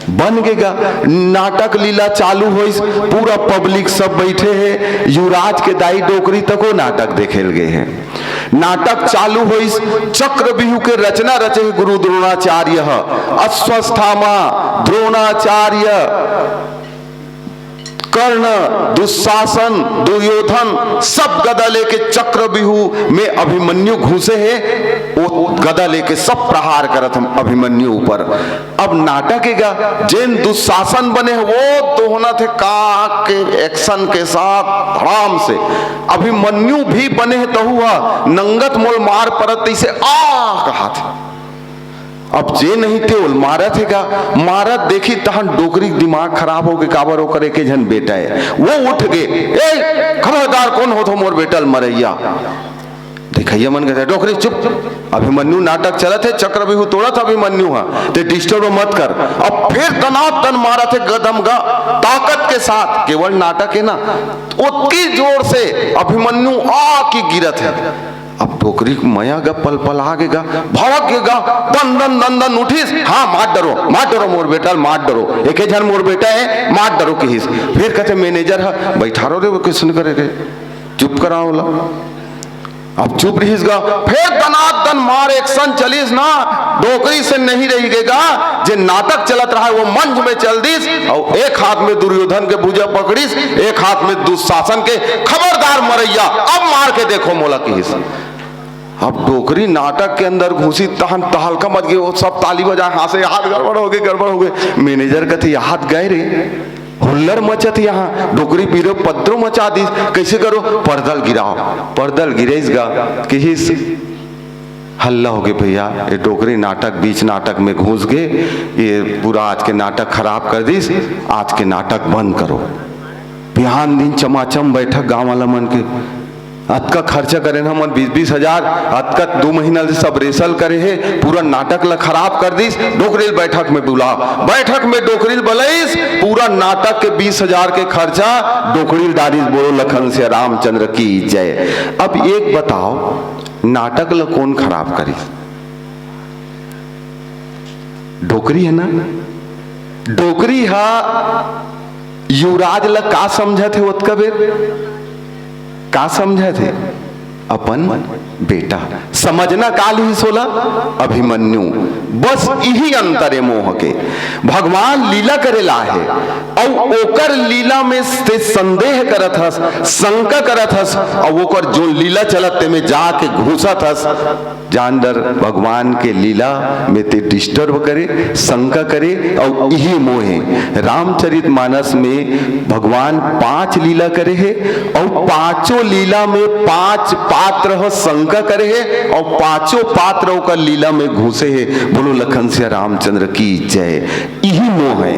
बन गे गा। नाटक लीला चालू होइस, पूरा पब्लिक सब बैठे है, युवराज के दाई डोकरी तको नाटक देखेल गे है। नाटक चालू होइस, चक्रव्यूह के रचना रचे है गुरु द्रोणाचार्य ह। अश्वत्थामा, द्रोणाचार्य, कर्ण, दुशासन, दुर्योधन, सब गदा लेके चक्रव्यूह में अभिमन्यु घुसे हे। वो गदा लेके सब प्रहार करत हम अभिमन्यु ऊपर। अब नाटक हे गा, जेन दुशासन बने हे, वो दोहनत हे का के एक्शन के साथ धड़ाम से। अभिमन्यु भी बने हे तहु ह, नंगत मोल मार परत तइसे आ कहात हे। अब जे नहीं ते ओल मारत हे का, मारत देखी तहन डोकरी के दिमाग खराब हो गे, काबर ओकर एके झन बेटा हे, वो उठ गे, "ए, खबरदार, कोन होथो मोर बेटा ल मरइया?" देखइया मन कहते, "डोकरी चुप, अभिमन्यु नाटक चलत हे, चक्रव्यूह तोड़त हे अभिमन्यु ह, ते डिस्टर्ब मत कर।" अब फिर दनादन मारत हे गदम गा, ताकत के साथ, केवल नाटक हे ना, ओतकी जोर से अभिमन्यु आ के गिरत हे। अब डोकरी के मया गा पलपला गे गा, भड़क गे गा, दन दन दन दन उठिस, "हाँ, मार डरो, मार डरो मोर बेटा ल, मार डरो, एके झन मोर बेटा हे, मार डरो," किहिस। फिर कहते मैनेजर ह, "बैठा रहो रे, वो किसन करे रे, चुप कराओ ला।" अब चुप रहिस गा, फिर दनादन मार एक्शन चलिस ना, डोकरी से नहीं रहि गे गा, जे नाटक चलत रहा हे वो मंच में चल दिस, अउ एक हाथ में दुर्योधन के भुजा पकड़िस, एक हाथ में दुशासन के, "खबरदार मरइया, अब मार के देखो मोला," किहिस। अब डोकरी नाटक के अंदर घुसी तहन तहलका मच गे, वो सब ताली बजाए, हाँसे, "हाथ गड़बड़ हो गे, गड़बड़ हो गे।" मैनेजर कथे, "हाथ गए रे, हुल्लड़ मचत हे यहाँ, डोकरी बीरो पद्रो मचा दिस, कैसे करो, पर्दा ल गिराओ।" पर्दा ल गिरेस गा, किहिस, "हल्ला हो गे भैया, ये डोकरी नाटक बीच नाटक में घुस गे, ये पूरा आज के नाटक खराब कर दिस, आज के नाटक बंद करो।" बिहान दिन चमाचम बैठक गांव वाला मन के, अतका खर्चा करेन हमन, बीस बीस हजार, अतका दू महीना ले सब rehearsal करे हे, पूरा नाटक ला खराब कर दिस। डोकरी ल बैठक में बुला, बैठक में डोकरी ल बलइस, पूरा नाटक के बीस हजार के खर्चा डोकरी ल डारिस। बोलो लखन सिया रामचंद्र की जय। अब एक बताओ, नाटक ला कोन खराब करिस? डोकरी हे ना? डोकरी हा युवराज ला का समझत हे ओतका बेर? का समझत हे? अपन बेटा। समझना का लिहिस ओला? अभिमन्यु। बस इही अंतर हे मोह के। भगवान लीला करे ला हे, अउ ओकर लीला में ते संदेह करत हस, शंका करत हस, अउ ओकर जो लीला चलत तेमे जाके घुसत हस। जान डर, भगवान के लीला में ते disturb करे, शंका करे, अउ इही मोह हे। रामचरित मानस में भगवान पांच लीला करे हे, अउ पांचों लीला में पांच पात्र ह शंका करे हे, अउ पांचों पात्र ओकर लीला में घुसे हे। बोलो लखन सिया रामचंद्र की जय। इही मोह हे।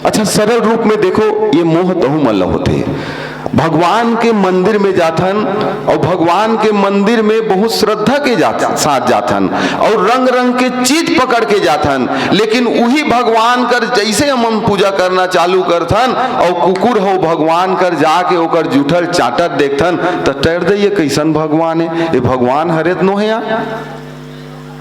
अच्छा, सरल रूप में देखो, ये मोह तहू मन ल होथे। भगवान के मंदिर में जाथन, अउ भगवान के मंदिर में बहुत श्रद्धा के जात, साथ जाथन, अउ रंग रंग के चीज पकड़ के जाथन, लेकिन उही भगवान कर जैसे हमन पूजा करना चालू करथन, अउ कुकुर हो भगवान कर जाके ओकर जूठल चाटत देखथन, त टैर दे, ये कैसन भगवान हे? ये भगवान हरे त नोहे या?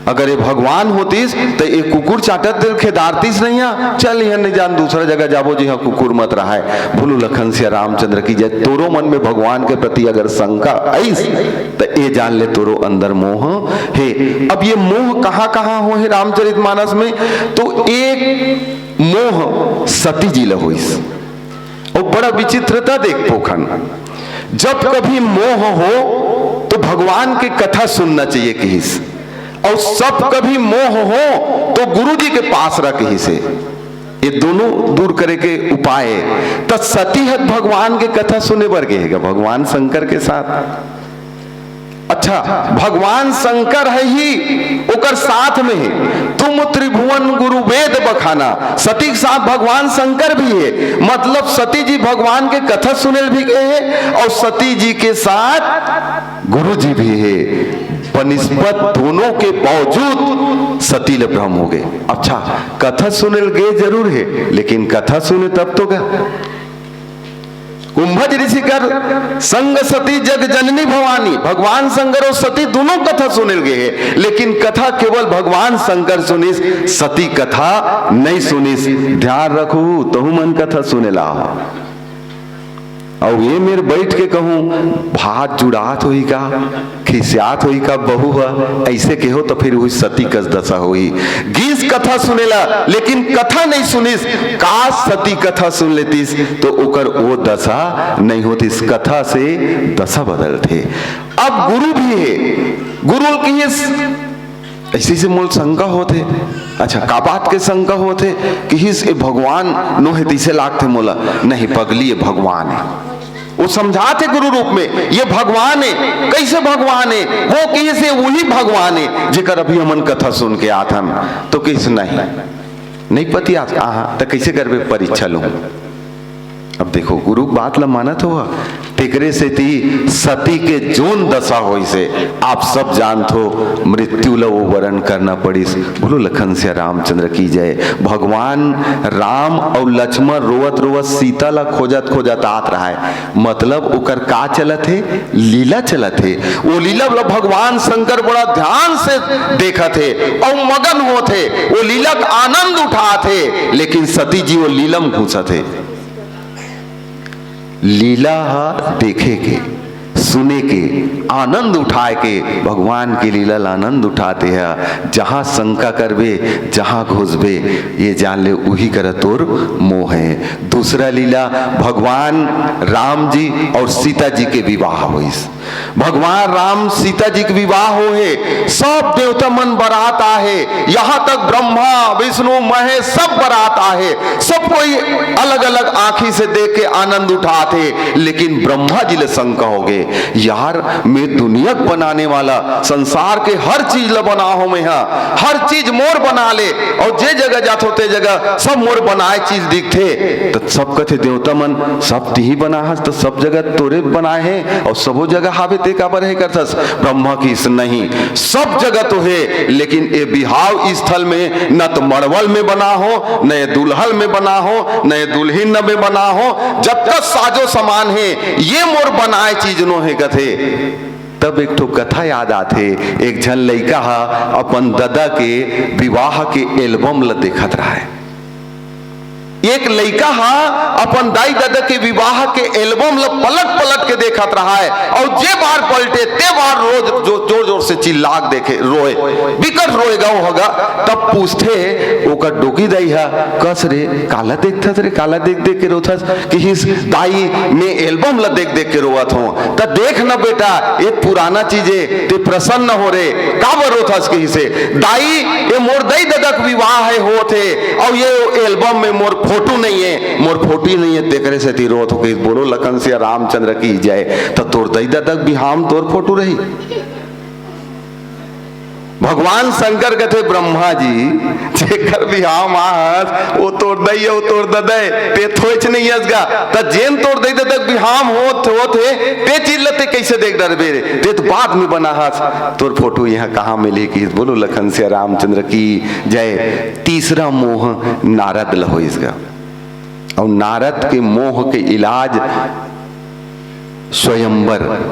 अगर ये भगवान होतिस, त ये कुकुर चाटत तेल खेदारतिस नहीं या? चल, इहन नहीं जान, दूसरा जगह जाबो, जिहां कुकुर मत रहाय। बोलो लखन सिया रामचंद्र की जय। तोरो मन में भगवान के प्रति अगर शंका आइस, त ये जान ले, तोरो अंदर मोह हे। अब ये मोह कहां कहां हो हे रामचरित मानस में? तो एक मोह सती जी ल होइस। अउ बड़ा विचित्रता देख पोखन, जब कभी मोह हो तो भगवान के कथा सुनना चाहिए किहिस, अउ सब कभी मोह हो तो गुरु जी के पास रह किहिस हे। ये दोनों दूर करे के उपाय हे। त सती ह भगवान के कथा सुने बर गे हे गा, भगवान शंकर के साथ। अच्छा, भगवान शंकर हे ही ओकर साथ में हे। तुम त्रिभुवन गुरु वेद बखाना, सती के साथ भगवान शंकर भी हे। मतलब सती जी भगवान के कथा सुने ल भी गए हे अउ सती जी के साथ गुरु जी भी हे। बनिस्बत दोनों के बावजूद सती ल भ्रम हो गे। अच्छा, कथा सुने ल गे जरूर हे, लेकिन कथा सुने तब तो गा। कुंभज ऋषि कर संग सती जग जननी भवानी, भगवान शंकर अउ सती दोनों कथा सुने ल गे हे, लेकिन कथा केवल भगवान शंकर सुनिस, सती कथा नहीं सुनिस। ध्यान रखहू, तहू मन कथा सुने ला हो। अउ ये मेर बैठ के कहूं, भात जुड़ात होही का, खिसियात होही का बहू ह, ऐसे केहो त फिर उही सती कस दशा होही। गीस कथा सुने ला, लेकिन कथा नहीं सुनिस। का सती कथा सुन लेतिस तो ओकर ओ दशा नहीं होतिस। कथा से दशा बदलथे। अब गुरु भी हे, गुरु ल किहिस, ऐसे से मोल शंका होथे। अच्छा, का बात के शंका होथे? किहिस ए भगवान नोहे तैसे लागथे मोला। नहीं, पगली, ये भगवान हे। वो समझाथे गुरु रूप में, ये भगवान हे। कैसे भगवान हे? वो किहिस ए उही भगवान हे जेकर अभी हमन कथा सुन के आथन। तो किहिस नहीं, नहीं पतियात। आहा, त कैसे करबे? परीक्षा लूं। अब देखो, गुरु बात ला मानत हो, तेकरे सेती सती के जोन दशा होइस हे, आप सब जानत हो, मृत्यु ला वो वरण करना पड़िस। बोलो लखन सिया रामचंद्र की जय। भगवान राम अउ लक्ष्मण रोवत रोवत सीता ला खोजत खोजत आत रहाय। मतलब ओकर का चलत हे? लीला चलत हे। वो लीला ला भगवान शंकर बड़ा ध्यान से देखत हे अउ मगन होत हे, वो लीला का आनंद उठात हे, लेकिन सती जी वो लीला म घुसत हे। लीला ह देखे के, सुने के, आनंद उठाए के, भगवान के लीला ला आनंद उठाते ह। जहां शंका करबे, जहां घुसबे, ये जान ले उही करा तोर मोह हे। दूसरा लीला, भगवान राम जी अउ सीता जी के विवाह होइस। भगवान राम सीता जी के विवाह होहे, सब देवता मन बरात आहे, यहाँ तक ब्रह्मा, विष्णु, महेश सब बरात आहे, सब कोई अलग-अलग आँखी से देख के आनंद उठात हे। लेकिन ब्रह्मा जी ल शंका होगे, यार, मैं दुनिया के बनाने वाला, संसार के हर चीज ल बनाहों मैं हा, हर चीज मोर बना ले, अउ जे जगह जाथों ते जगह सब मोर बनाए चीज दिखथे। त सब कथे देवता मन, सब तिही बनाहस, त सब जगह तोरे बनाए हे अउ सबो जगह अबे ते काबर हे करथस? ब्रह्मा कहिस नहीं, सब जगह तो हे, लेकिन ये बिहाव स्थल में न तो मड़वल में बना हो, न ये दुल्हल में बना हो, न ये दुल्हिन में बना हो, जतका साजो सामान हे, ये मोर बनाए चीज नो हे कथे। तब एक ठो कथा याद आथे। एक झन लइका ह अपन ददा के विवाह के एल्बम ल देखत रहय। एक लइका ह अपन दाई ददा के विवाह के एल्बम ल पलट पलट के देखत रहय, अउ जे बार पलटे ते बार रोज जो, जोर जोर से चिल्ला के देखे, रोए, बिकट रोए गा ओ ह गा। तब पूछथे ओकर डोकी दाई ह, कस रे, काला देखथस रे, काला देख देख के रोथस? कहिस, दाई, मैं एल्बम ल देख देख के रोवत हों। त देख न बेटा, ये पुराना चीज हे, ते प्रसन्न हो रे, काबर रोथस? कहिसे, दाई, ये मोर दई ददा के विवाह हे, होत हे, अउ ये एल्बम में मोर फोटो नहीं हे, मोर फोटो नहीं हे, तेकरे सेती रोत हों। कहिस, बोलो लखन सिया रामचंद्र की जय। त तोर दई ददा के बिहाव म तोर फोटो रही? भगवान शंकर कथे, ब्रह्मा जी, जेकर बिहाव म आहस, वो तोर दई, वो तोर ददा हे, ते थोएच नहीं हस गा। त जेन तोर दई ददा के बिहाव होत, होत हे, ते चीज ल ते कइसे देख डरबे रे? ते तो बाद में बना हस, तोर फोटो इहाँ कहाँ मिलही? कहिस, बोलो लखन सिया रामचंद्र की जय। तीसरा मोह नारद ल होइस गा। अउ नारद के मोह के इलाज स्वयंवर,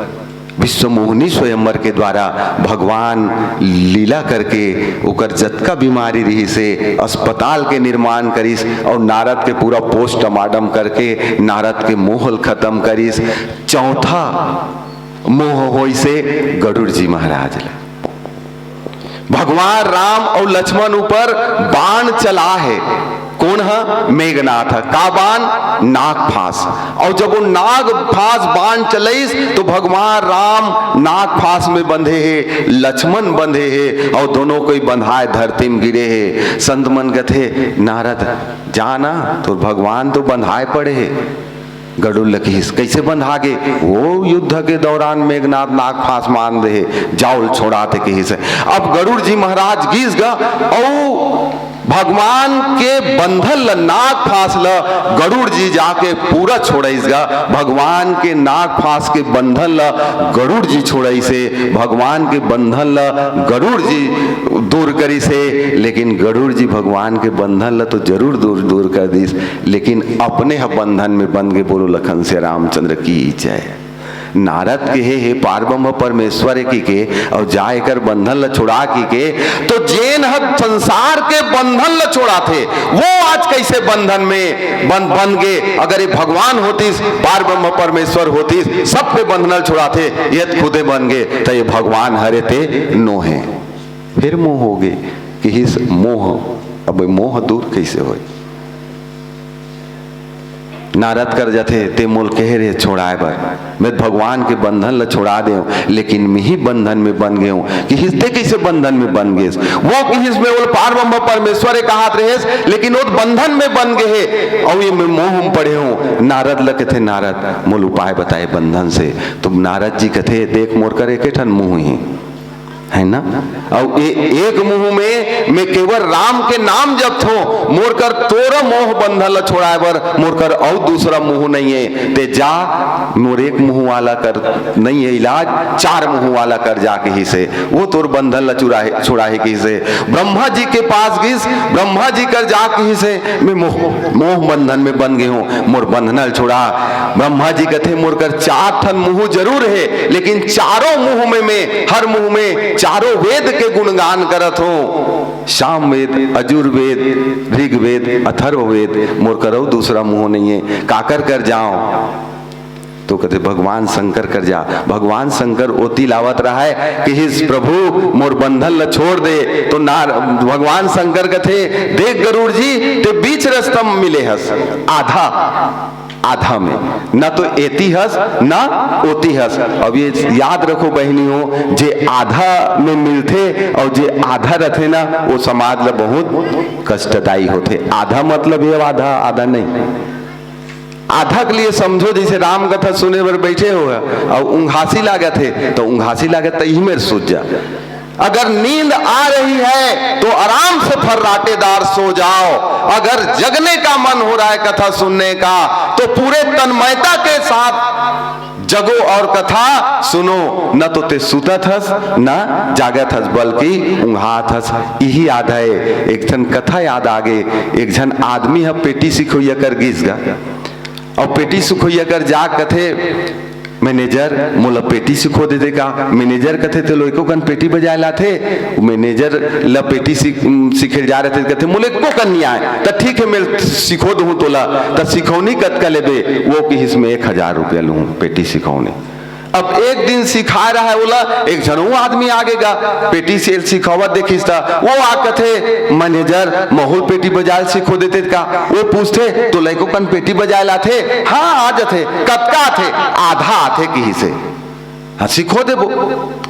विश्वमोहिनी स्वयंवर के द्वारा भगवान लीला करके ओकर जतका बीमारी रहिस हे, अस्पताल के निर्माण करिस अउ नारद के पूरा पोस्टमार्टम करके नारद के मोह ल खत्म करिस। चौथा मोह होइस हे गरुड़ जी महाराज ल। भगवान राम अउ लक्ष्मण ऊपर बाण चला हे। कोन ह? मेघनाथ ह। का बाण? नाग फांस। अउ जब वो नाग फांस बाण चलइस, तो भगवान राम नाग फांस में बंधे हे, लक्ष्मण बंधे हे, अउ दोनों कोई बंधाए धरती में गिरे हे। संत मन कथे, नारद, जा ना, तोर भगवान तो बंधाए पड़े हे। गरुड़ ल किहिस, "कइसे बंधा गे?" "वो युद्ध के दौरान मेघनाथ नाग फांस बांध दे हे, जा ओला छोड़ा," ते किहिस। अब गरुड़ जी महाराज गिस गा, अउ भगवान के बंधन ल, नाग फांस ल गरुड़ जी जाके पूरा छोड़ाइस गा। भगवान के नाग फांस के बंधन ल गरुड़ जी छोड़ाइस हे, भगवान के बंधन ल गरुड़ जी दूर करिस हे, लेकिन गरुड़ जी भगवान के बंधन ल तो जरूर दूर, दूर कर दिस, लेकिन अपने ह बंधन में बंध गे। बोलो लखन सिया रामचंद्र की जय। नारद कहे, "हे पारब्रह्म परमेश्वर," कहिके, अउ जा एकर बंधन ल छुड़ा कहिके, तो जेन ह संसार के बंधन ल छुड़ाथे, वो आज कइसे बंधन में बंध, बंध गे? अगर ये भगवान होतिस, पारब्रह्म परमेश्वर होतिस, सबके बंधन ल छुड़ाथे, ये खुदे बन गे, त ये भगवान हरे ते नो हे। फिर मोह हो गे, किहिस मोह, अब मोह दूर कइसे होय? नारद कर जाथे, "ते मोल कहे रहे छोड़ाए बर, मैं भगवान के बंधन ल छोड़ा देव, लेकिन मिही बंधन में बन गेव।" किहिस, "ते कइसे बंधन में बन गेस?" वो किहिस, "मैं ओला पारब्रह्म परमेश्वर हे कहत रहेस, लेकिन वो बंधन में बन गे हे, अउ ये मैं मोह में पड़े हूँ।" नारद ल कथे, "नारद, मोल उपाय बताए बंधन से।" तो नारद जी कथे, "देख, मोर कर एके ठन मुँह ही।" है ना? अउ ए-, एक मुँह में मैं केवल राम के नाम जपथों, मोर कर तोर मोह बंधन ल छोड़ाए बर मोर कर अउ दूसरा मुँह नहीं हे। ते जा, मोर एक मुँह वाला कर नहीं हे इलाज, चार मुँह वाला कर जा किहिस हे। वो तोर बंधन ल चुराहे, छुड़ाही किहिस हे। ब्रह्मा जी के पास गिस, ब्रह्मा जी कर जा किहिस हे, "मैं मोह, मोह बंधन में बन गे हूँ, मोर बंधन ल छुड़ा।" ब्रह्मा जी कथे, "मोर कर चार ठन मुँह जरूर हे, लेकिन चारों मुँह में मैं, हर मुँह में चारों वेद के गुणगान करत हूँ। सामवेद, यजुर्वेद, ऋग्वेद, अथर्ववेद, मोर कर अउ दूसरा मुँह नहीं हे, काकर कर जाओ?" तो कथे, "भगवान शंकर कर जा।" भगवान शंकर ओती ल आवत रहय, किहिस, "प्रभु, मोर बंधन ल छोड़ दे।" तो नार-, भगवान शंकर कथे, "देख गरुड़ जी, ते बीच रस्ता म मिले हस, आधा, आधा में, न तो एती हस, न ओती हस।" अब ये याद रखो बहिनी हो, जे आधा में मिलथे अउ जे आधा रथे ना, वो समाज ल बहुत कष्टदायी होथे। आधा मतलब ये आधा, आधा नहीं। आधा के लिए समझो, जैसे राम कथा सुने बर बैठे हो अउ उंघासी लागत हे, तो उंघासी लागत त इही मेर सूत जा। अगर नींद आ रही है तो आराम से फर्राटेदार सो जाओ। अगर जगने का मन हो रहा है कथा सुनने का, तो पूरे तन्मयता के साथ जगो और कथा सुनो, न तो ते सुतत हस, न जागत हस, बल्कि ऊंघात हस। इही याद है, एक ठन कथा याद आगे। एक झन आदमी ह पेटी सिखोइया कर गिस गा, अउ पेटी सिखोइया कर जा कथे, "मैनेजर, मोला पेटी सिखो दे दे का?" मैनेजर कथे, "ते लोइको कन पेटी बजाए लाथे।" मैनेजर ल पेटी सीख-, सिखे जा रहे थे, कथे, "मोला एको कन नहीं आए।" "त ठीक है, मैं सिखो दूँ तोला।" "त सिखौनी कतका लेबे?" वो किहिस, "मैं एक हजार रुपया लूँ पेटी सिखौनी।" अब एक दिन सिखाए रहा है ओला, एक झन वो आदमी आगे गा, पेटी से सिखावत देखिस त वो आ कथे, "मैनेजर, महूल पेटी बजाए सिखो देते का?" वो पूछथे, "तो लइको कन पेटी बजाए लाथे?" "हाँ, आ जथे।" "कतका आथे?" "आधा आथे," किहिसे। "हाँ, सिखो देबो।"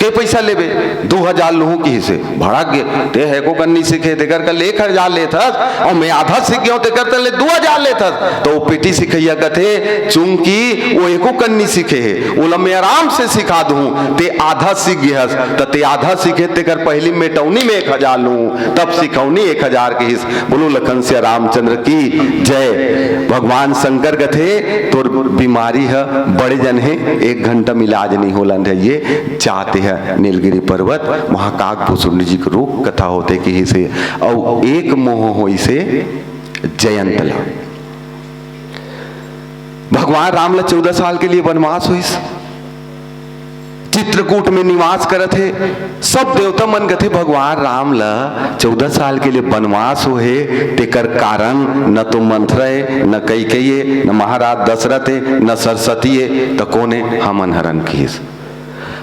"के पैसा लेबे?" "दू हजार लूहूँ," किहिसे। भड़क गे, "ते एको कन नहीं सीखे, तेकर कन ले एक हजार लेथस, अउ मैं आधा सीख गेंव, तेकर कन ले दू हजार लेथस।" तो वो पेटी सिखैया कथे, "चूंकि वो एको कन नहीं सीखे हे, ओला मैं आराम से सिखा दूँ, ते आधा सीख गे हस, त ते आधा सीखे, तेकर पहली मेटौनी में एक हजार लूँ, तब सिखौनी एक हजार," किहिस। बोलो लखन सिया रामचंद्र की जय। भगवान शंकर कथे, "तोर बीमारी ह बड़े जन हे, एक घंटा में इलाज नहीं होलन हे, ये जाते ह नीलगिरी पर्वत, वहाँ काग भुसुंडी जी के रूप कथा होथे," किहिसे। अउ एक मोह होइसे जयंत ला। भगवान राम ला चौदह साल के लिए वनवास होइस, चित्रकूट में निवास करत हे। सब देवता मन कथे, "भगवान राम ला चौदह साल के लिए वनवास होहे, तेकर कारण न तो मंथरा ए, न कैकेयी ए, न महाराज दशरथ ए, न सरस्वती ए, त कोन ए?" "हमन हरन," किहिस।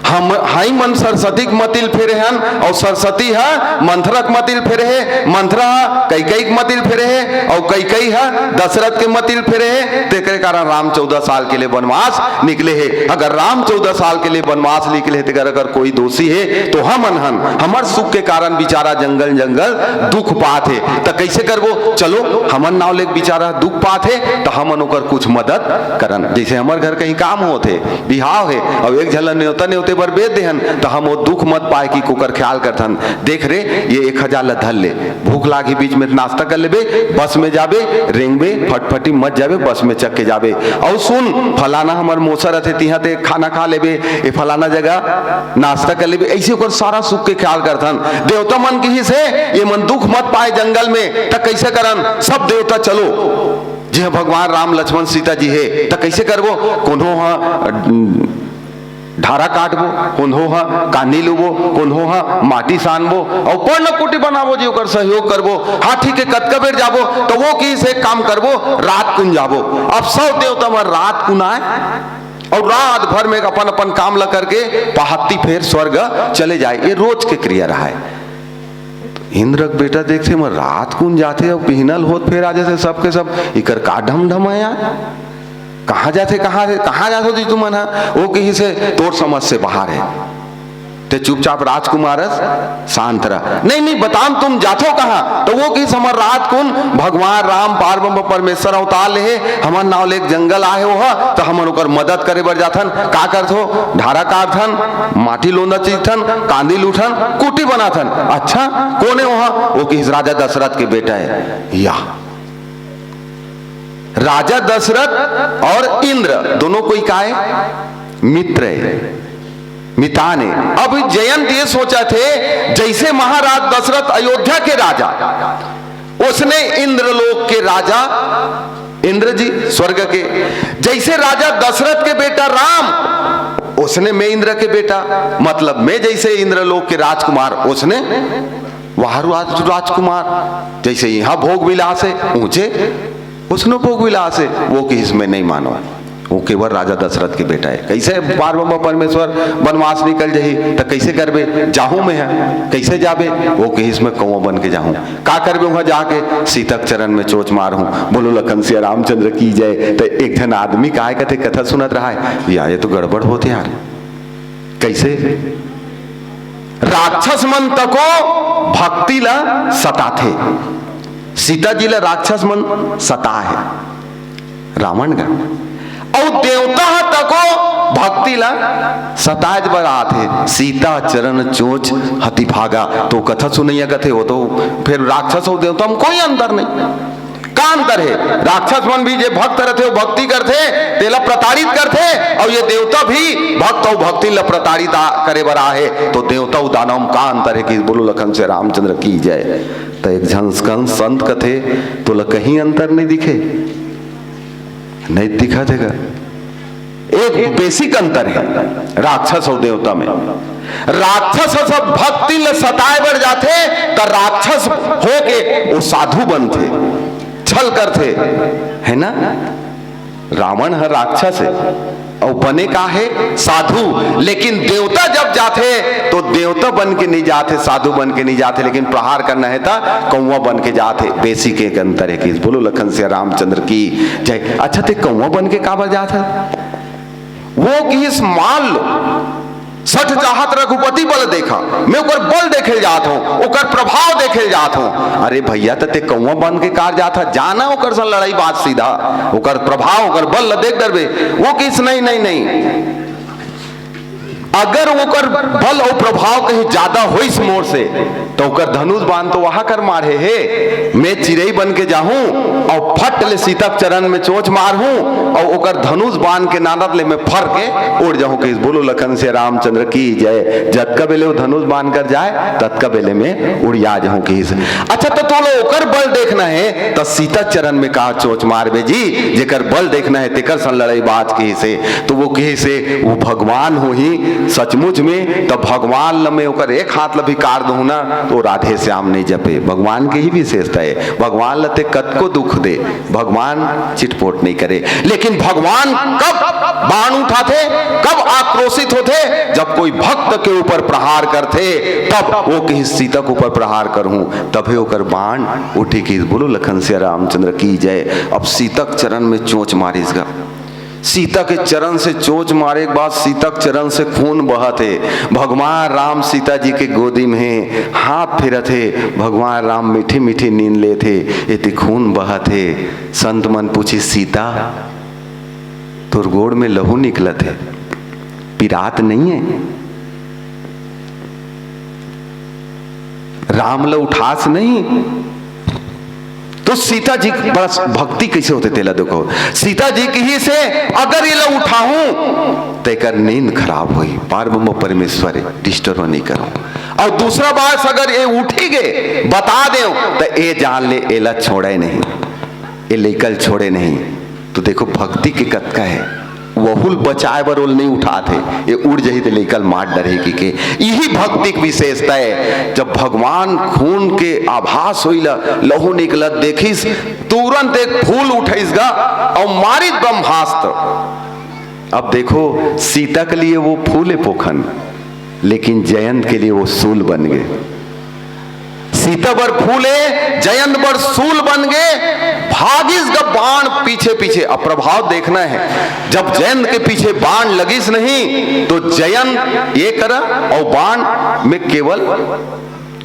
"हम हाई मन सरस्वती के मतिल फेरे हन, अउ सरस्वती ह मंथरा के मतिल फेरे हे, मंथरा ह कैकेयी के मतिल फेरे हे, अउ कैकेयी ह दशरथ के मतिल फेरे हे, तेकरे कारण राम चौदह साल के लिए वनवास निकले हे।" अगर राम चौदह साल के लिए वनवास निकले हे, तेकर अगर कोई दोषी हे, तो हमन हन, हमर सुख के कारण बेचारा जंगल जंगल दुख पात हे, त कैसे करबो? चलो, हमन नाव लेके बेचारा दुख पात हे, त हमन ओकर कुछ मदद करन। जैसे हमर घर कहीं काम होत हे, बिहाव हे, अउ एक झन ल नेवता नेवते बर भेज देहन, त हम वो दुख मत पाए कि कोकर ख्याल करथन। "देख रे, ये एक हजार ल धर ले, भूख लागही, बीच में नाश्ता कर लेबे, बस में जाबे, रेंगबे, फटफटी मत जाबे, बस में चघ के जाबे। अउ सुन, फलाना हमर मोसा रथे, तिहां ते खाना खा लेबे, ये फलाना जगह नाश्ता कर लेबे।" ऐसे ओकर सारा सुख के ख्याल करथन। देवता मन किहिस हे, "ये मन दुख मत पाए जंगल में, त कैसे करन? सब देवता चलो।" जी हाँ, भगवान राम, लक्ष्मण, सीता जी हे, त कैसे करबो? कोनो ह, अ, ढारा काटबो, कोनो ह कांदी लुबो, कोनो ह माटी सानबो, अउ पर्णकुटी बनाबो जी, ओकर सहयोग करबो। हाँ, ठीक हे, कतका बेर जाबो? त वो किहिस, "एक काम करबो, रात कुन जाबो।" अब सब देवता मन रात कुन आए, अउ रात भर में अपन अपन काम ला करके पहाती फेर स्वर्ग चले जाए। ये रोज के क्रिया रहा हे। इंद्र के बेटा देखथे, "मैं रात कुन जाथे अउ बिहनल होत फेर आ जाथे, सबके सब इकर का ढमढम हे यार? कहाँ जाथे, कहाँ, कहाँ जाथो जी तुमन ह?" वो किहिस हे, "तोर समझ से बाहर हे, ते चुपचाप राजकुमार अस शांत रह।" "नहीं, नहीं, बताम तुम जाथो कहाँ?" त वो किहिस, "हमर रात कुन भगवान राम पारब्रह्म परमेश्वर अवतार ले हे, हमर नाव ले एक जंगल आहे ओह, त हमन ओकर मदद करे बर जाथन।" "का करथो?" "ढारा काटथन, माटी लोंदा चीजथन, कांदी लूठन, कुटी बनाथन।" "अच्छा, कोन ए ओह?" वो किहिस, "राजा दशरथ के बेटा हे।" या राजा दशरथ और इंद्र दोनों कोई काय? मित्र हे, मितान हे। अब जयंत ये सोचथे, जैसे महाराज दशरथ अयोध्या के राजा, ओसने इंद्रलोक के राजा, इंद्र जी स्वर्ग के, जैसे राजा दशरथ के बेटा राम, ओसने मैं इंद्र के बेटा, मतलब मैं जैसे इंद्रलोक के राजकुमार, ओसने वहाँ राज-, राजकुमार, जैसे यहाँ भोग विलास हे ऊंचे, ओसनो भोग विलास हे, वो किहिस मैं नहीं मानों, वो केवल राजा दशरथ के बेटा हे। कैसे पारब्रह्म परमेश्वर वनवास निकल जाही, त कैसे करबे? जाहूं मैं ह, कैसे जाबे? वो किहिस मैं कौवा बन के जाहूं। का करबे वहाँ जाके? सीता के चरण में चोंच मारहूं। बोलो लखन सिया रामचंद्र की जय। त एक झन आदमी काय कथे, कथा सुनत रहा हे, या ये तो गड़बड़ होत हे यार। कैसे? राक्षस मन तको भक्ति ला सताथे, सीता जी ला राक्षस मन सताए हे, रावण गा, अउ देवता ह तको भक्ति ला सताए बर आथे। सीता चरण चोंच हति भागा, तो कथा सुनैया कथे, वो तो फिर राक्षस अउ देवता में कोई अंतर नहीं। का अंतर हे? राक्षस मन भी जे भक्त रथे, वो भक्ति करथे, तेला प्रताड़ित करथे, अउ ये देवता भी भक्त अउ भक्तिन ला प्रताड़ित आ, करे बर आहे, तो देवता अउ दानव म का अंतर हे कि बोलो लखन सिया रामचंद्र की जय। त एक झन कन संत कथे, तोला कहीं अंतर नहीं दिखे? नहीं दिखत हे गा। एक basic अंतर हे राक्षस अउ देवता में। राक्षस ह सब भक्तिन ल सताए बर जाथे, त राक्षस होके वो साधु बनथे, छल करथे, है ना? रावण ह राक्षस हे, अउ बने का हे? साधु। लेकिन देवता जब जाथे, तो देवता बन के नहीं जाथे, साधु बन के नहीं जाथे, लेकिन प्रहार करना हे, त कौवा बन के जाथे। Basic एक अंतर हे कि बोलो लखन सिया रामचंद्र की जय। अच्छा, ते कौवा बन के काबर जात हे? वो किहिस, मान लो, सठ चाहत रघुपति बल देखा, मैं ओकर बल देखे ल जात हूँ, ओकर प्रभाव देखे ल जात हूँ। अरे भैया, त ते कौवा बन के कार जात हा, जाना ओकर संग लड़ई बाज सीधा, ओकर प्रभाव, ओकर बल ल देख डरबे। वो किहिस, नहीं, नहीं, नहीं, अगर ओकर बल अउ प्रभाव कहीं ज्यादा होइस मोर से, त ओकर धनुष बाण तो वहां कर मारे हे। मैं चिरई बन के जाहूं अउ फट ले सीता के चरण में चोंच मारहूं अउ ओकर धनुष बाण के नानत ले मैं फर के उड़ जाहूं किहिस। बोलो लखन सिया रामचंद्र की जय। जतका बेले वो धनुष बाण कर जाए, ततका बेले मैं उड़िया जाहूं किहिस। अच्छा, त तोला ओकर बल देखना हे, त सीता चरण में का चोंच मारबे जी, जेकर बल देखना हे, तेकर संग लड़ई बाज किहिस हे। तो वो किहिस हे, वो भगवान होही सचमुच में, त भगवान ल मैं ओकर एक हाथ ल भी काट दूं ना, तो राधे श्याम नहीं जपे। भगवान के ही विशेषता हे, भगवान ल ते कतको दुख दे, भगवान चिटपोट नहीं करे। लेकिन भगवान कब बाण उठाथे, कब आक्रोशित होथे? जब कोई भक्त के ऊपर प्रहार करथे, तब वो किहिस सीता के ऊपर प्रहार करहूं, तभे ओकर बाण उठी किहिस। बोलो लखन सिया रामचंद्र की जय। अब सीता के चरण में चोंच मारिस गा। सीता के चरण से चोंच मारे के बाद सीता के चरण से खून बहत हे। भगवान राम सीता जी के गोदी में हे, हाथ फेरत हे। भगवान राम मीठी मीठी नींद लेत हे, एती खून बहत हे। संत मन पूछिस, सीता, तोर गोड़ में लहू निकलत हे, पिरात नहीं हे? राम ल उठास नहीं? तो सीता जी बड़ा भक्ति कैसे होथे तेला देखो। सीता जी किहिस हे, अगर एला उठाहूं त एकर नींद खराब होही, परब्रह्म परमेश्वर हे, disturb नहीं करहूं। अउ दूसरा बार से अगर ये उठी गे, बता देव, त ए जान ले एला छोड़े नहीं, ए लइका ल छोड़े नहीं। तो देखो भक्ति के कतका हे, वहू ल बचाए बर ओला नहीं उठात हे, ये उड़ जही त लइका ल मार डरही कहिके। यही भक्ति के विशेषता हे। जब भगवान खून के आभास होइला, लहू निकलत देखिस, तुरंत एक फूल उठाइस गा अउ मारिस ब्रह्मास्त्र। अब देखो, सीता के लिए वो फूल हे पोखन, लेकिन जयंत के लिए वो सूल बन गे। सीता बर फूल हे, जयंत बर सूल बन गे। भागिस गा बाण पीछे पीछे। अब प्रभाव देखना हे, जब जयंत के पीछे बाण लगिस नहीं, तो जयंत ये करा अउ बाण में केवल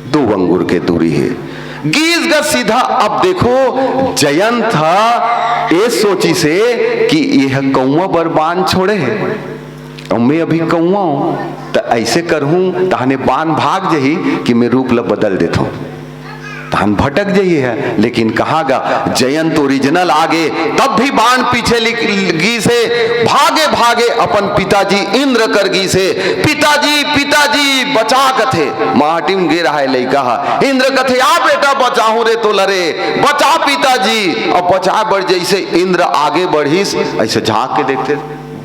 दो अंगुर के दूरी हे। गिस गा सीधा। अब देखो, जयंत ह ए सोचिस हे कि ये कौवा बर बाण छोड़े हे, अउ मैं अभी कौवा हूं, त ऐसे करहूं, तहने बाण भाग जही कि मैं रूप ल बदल देथंव। तहन भटक जही हे, लेकिन कहाँ गा, जयंत original आगे, तब भी बाण पीछे लिक-, गिस हे। भागे भागे अपन पिताजी इंद्र कर गिस हे। पिताजी, पिताजी, बचा कथे। माटी म गे रहाय लइका ह। इंद्र कथे, आ बेटा, बचाहूं रे तोला रे, बचा पिताजी। अब बचाए बर जैसे इंद्र आगे बढ़िस, ऐसे झांक के देखथे,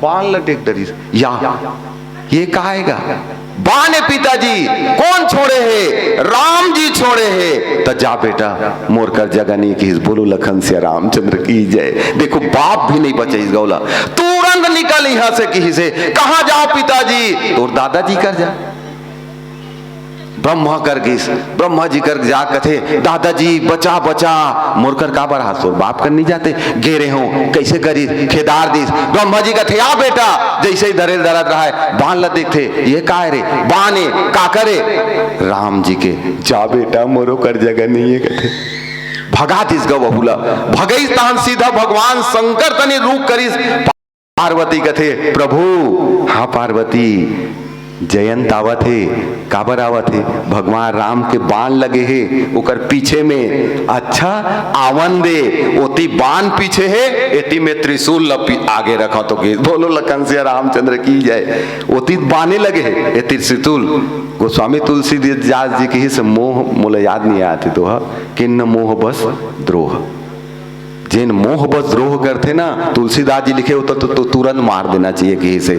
बाण ल देख डरिस। या, ये का हे गा? बाण हे पिताजी, कोन छोड़े हे? राम जी छोड़े हे। त जा बेटा, मोर कर जगह नहीं किहिस। बोलो लखन सिया रामचंद्र की जय। देखो, बाप भी नहीं बचाइस गा ओला, तुरंत निकल इहां से किहिस हे। कहाँ जाव पिताजी? तोर दादाजी कर जा। ब्रह्मा कर गिस, ब्रह्मा जी कर जा कथे, दादाजी बचा, बचा। मोर कर काबर हाथ, तोर बाप कर नहीं जाते? गे रेहेंव, कैसे करिस? खेदार दिस। ब्रह्मा जी कथे, आ बेटा, जैसे ही धरे ल धरत रहाय, बाण ल देखथे, ये काय रे? बाण हे, का करे? राम जी के। जा बेटा, मोरो कर जगह नहीं हे कथे। भगा दिस गा वहू ल। भगइस तहन सीधा भगवान शंकर तनी रुख करिस। पार्वती कथे, प्रभु, हाँ पार्वती, जयंत आवत हे, काबर आवत हे? भगवान राम के बाण लगे हे ओकर पीछे में। अच्छा, आवन दे, ओती बाण पीछे हे, एती में त्रिशूल ल पी-, आगे रखत हों कहिस। बोलो लखन सिया रामचंद्र की जय। ओती बाणे लगे हे, एती त्रिशूल। गोस्वामी तुलसीदास जी कहिस, मोह मोला याद नइ आत हे दोहा, किन्न मोह बस द्रोह। जेन मोह बस द्रोह करथे ना, तुलसीदास जी लिखे होता तो, तो तुरंत मार देना चाहिए कहिस हे।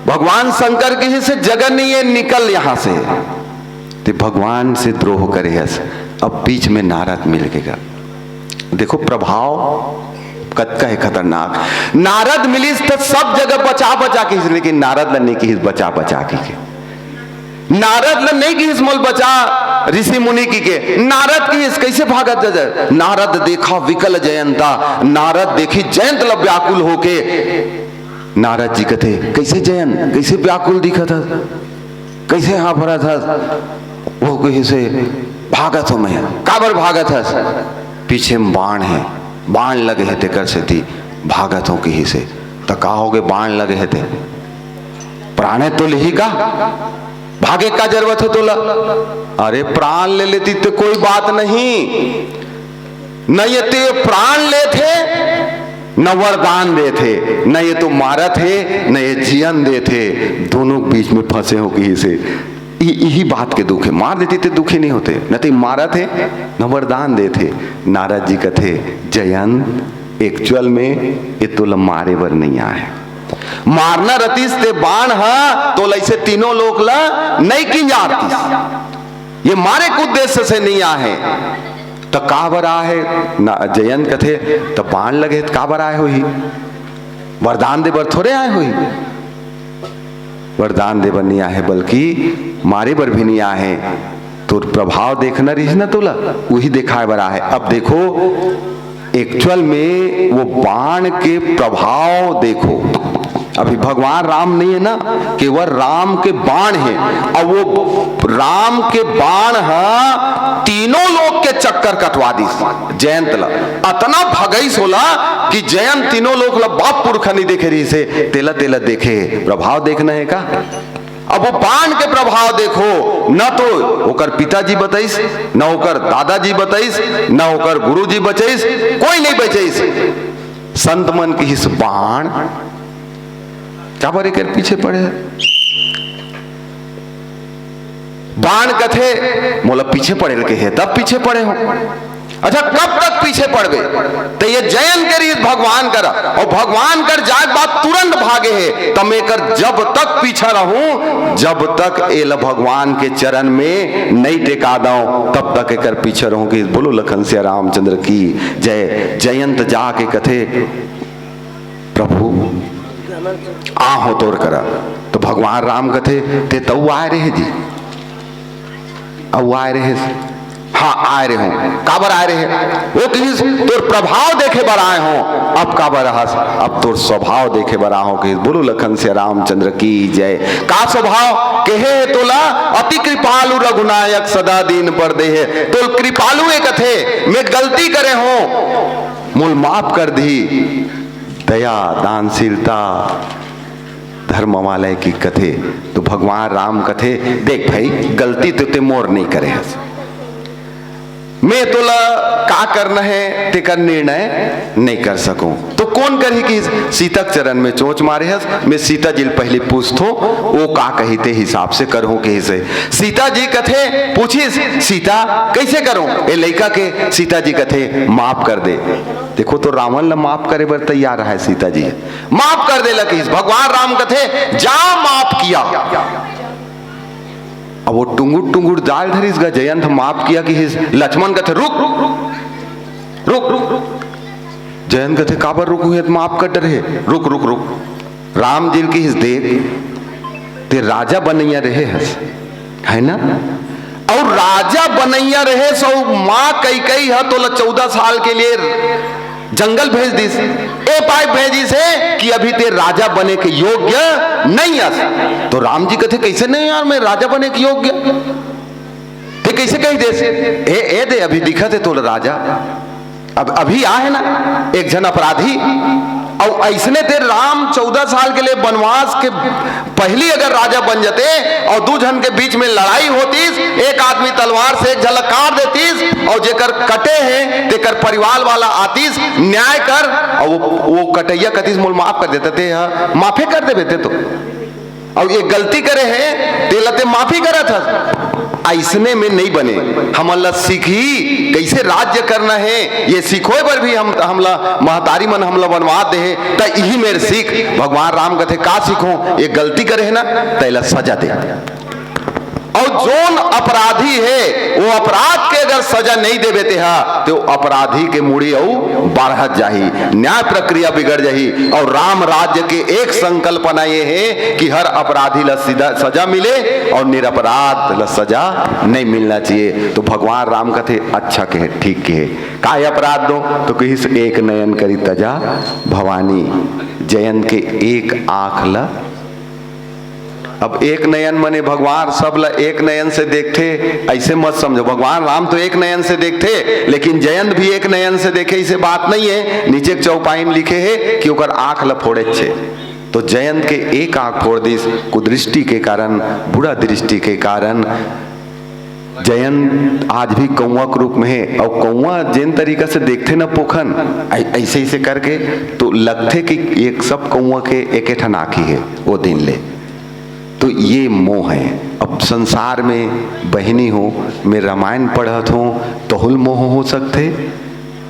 भगवान शंकर कहिस हे, जगह नहीं है, निकल यहाँ से। ते भगवान से द्रोह करे हस। अब बीच में नारद मिल गे गा। देखो प्रभाव कतका हे खतरनाक। नारद मिलिस त सब जगह बचा बचा के, लेकिन नारद ल नइ कहिस बचा बचा के, के। नारद ल नइ कहिस मोला बचा ऋषि मुनि कहिके। नारद कहिस, कइसे भागत हस? नारद देखा विकल जयंता, नारद देखिस जयंत ल व्याकुल होके। नारद जी कथे, कइसे जयंत, कइसे व्याकुल दिखत हस, कइसे हाँफरत हस? वो कहिस हे, भागत हों मैं। काबर भागत हस? पीछे में बाण हे, बाण लगे हे, तेकर सेती भागत हों कहिस हे। त का होगे, बाण लगे हे ते? प्राणे तो लिही का? भागे का जरूरत हे तोला? अरे प्राण ले लेती त कोई बात नहीं, न ये ते प्राण लेथे, न वरदान देथे, न ये तो मारत हे, न ये जीवन देथे, दोनों के बीच में फंसे हों कहिस हे। इ-, इही बात के दुख हे। मार देती त दुखी नइ होते, न ते मारत हे, न वरदान देथे। नारद जी कथे, जयंत, actual में ये तोला मारे बर नइ आए हे। मारना रतिस ते बाण ह, तोला अइसे तीनों लोक ल नइ किंजारतिस। ये मारे के उद्देश्य से नइ आए हे। त काबर आए हे? ना, जयंत कथे, त बाण लगे हे त काबर आए होही? वरदान दे बर थोरे आए होही। वरदान दे बर नइ आए हे, बल्कि मारे बर भी नइ आए हे। तोर प्रभाव देखना रहिस ना तोला, उही देखाए बर आए हे। अब देखो, actual में वो बाण के प्रभाव देखो। अभी भगवान राम नइ हे ना, केवल राम के बाण हे। अउ वो राम के बाण ह तीनों लोक के चक्कर कटवा दिस जयंत ल। अतना भगइस ओला कि जयंत तीनों लोक ल बाप पुरखा नइ देखे रहिस हे, तेला, तेला देखे। प्रभाव देखना हे का? अब वो बाण के प्रभाव देखो, न तो ओकर पिताजी बचइस, न ओकर दादाजी बचइस, न ओकर गुरुजी बचइस, कोई नइ बचइस। संत मन कहिस, बाण, काबर एकर पीछे पड़े हे? बाण कथे, मोला पीछे पड़े ल कहे हे, तब पीछे पड़े हों। अच्छा, कब तक पीछे पड़बे? त ये जयंत के रहिस भगवान कर, अउ भगवान कर जाए के बाद तुरंत भागे हे। त मैं एकर जब तक पीछा रहूं, जब तक एला भगवान के चरण में नइ टेका दंव, तब तक एकर पीछे रहूं कहिस। बोलो लखन सिया रामचंद्र की जय। जयंत जाके कथे, प्रभु, आहों तोर करा। त भगवान राम कथे, ते तउ आए रहे जी, अउ आए रहे, हाँ, आए रहे हों। काबर आए रहे? वो कहिस, तोर प्रभाव देखे बर आए हों। अब काबर रहस? अब तोर स्वभाव देखे बर आए हों कहिस। बोलो लखन सिया रामचंद्र की जय। का स्वभाव? कहे हे तोला, अति कृपालु रघुनायक सदा दीन पर देहे। तोला कृपालु ए कथे, मैं गलती करे हों, मोला माफ कर दिही। दया, दानशीलता, धर्म वाले की कथे। त भगवान राम कथे, देख भाई, गलती तो ते मोर नइ करे हस, मैं तोला का करना हे तेकर निर्णय नइ कर सकंव। त कोन करही कहिस? सीता के चरण में चोंच मारे हस, मैं सीता जी ल पहिली पूछथों, वो का कही ते हिसाब से करहूं कहिस हे। सीता जी कथे, पूछिस, सीता, कइसे करंव ए लइका के? सीता जी कथे, माफ कर दे। देखो, त रावण ल माफ करे बर तैयार हे सीता जी, माफ कर दे ल कहिस। भगवान राम कथे, जा, माफ किया। अब वो टुंगुर टुंगुर जाय ल धरिस गा, जयंत माफ किया कहिस। लक्ष्मण कथे, रुक, रुक, रुक। जयंत कथे, काबर रुकहूं, त माफ कर डरे हे, रुक, रुक, रुक। राम जी ल कहिस, देख, ते राजा बनइया रहे हस, हे ना? अउ राजा बनइया रहे हस, अउ माँ कैकई ह तोला चौदह साल के लिए जंगल भेज दिस, ए पाय भेजिस हे कि अभी ते राजा बने के योग्य नइ अस। त राम जी कथे, कइसे नइ यार, मैं राजा बने के योग्य? ते कइसे कहि देस? ए, ए दे, अभी दिखत हे तोला राजा। अब अभी आए हे ना एक झन अपराधी, अउ अइसने ते राम चौदह साल के लिए वनवास के पहिली अगर राजा बन जते अउ दू झन के बीच में लड़ाई होतिस, एक आदमी तलवार से एक झन ला काट देतिस अउ जेकर कटे हे तेकर परिवार वाला आतिस, "न्याय कर," अउ वो, वो कटइया कतिस, "मोल माफ कर देते," ते ह माफे कर देबे ते तो। अउ ये गलती करे हे, तेला ते माफी करत हस। अइसने में नइ बने। हमन ला सीखही कइसे राज्य करना हे, ये सिखोय बर भी हम, हमला महतारी मन हमला बनवा दे हे। त इही मेर सीख। भगवान राम कथे, "का सीखो? ये गलती करे हे ना, त एला सजा दे।" अउ जोन अपराधी हे, वो अपराध के अगर सजा नइ देबे तेहा, ते वो अपराधी के मुड़ी अउ बाढ़त जाही, न्याय प्रक्रिया बिगड़ जाही। अउ राम राज्य के एक संकल्पना ये हे कि हर अपराधी ला सीधा सजा मिले अउ निरपराध ला सजा नइ मिलना चाहिए। तो भगवान राम कथे, "अच्छा कहे, ठीक कहे, काय अपराध दो?" तो कहिस, "एक नयन करी तजा भवानी, जयंत के एक आंख ला।" अब एक नयन मने भगवान सब ला एक नयन से देखथे, अइसे मत समझो। भगवान राम तो एक नयन से देखथे, लेकिन जयंत भी एक नयन से देखे, अइसे बात नइ हे। नीचे के चौपाई में लिखे हे कि ओकर आंख ला फोड़ेच हे। तो जयंत के एक आंख फोड़ दिस, कुदृष्टि के कारण, बुरा दृष्टि के कारण। जयंत आज भी कौवा के रूप में हे, अउ कौवा जेन तरीका से देखथे ना पोखन, अइ-, अइसे, अइसे करके तो लगथे कि एक सब कौवा के एके ठन आँखी हे वो दिन ले। तो ये मोह हे। अब संसार में बहिनी हो, मैं रामायण पढ़त हों, तहू ल मोह हो सकथे,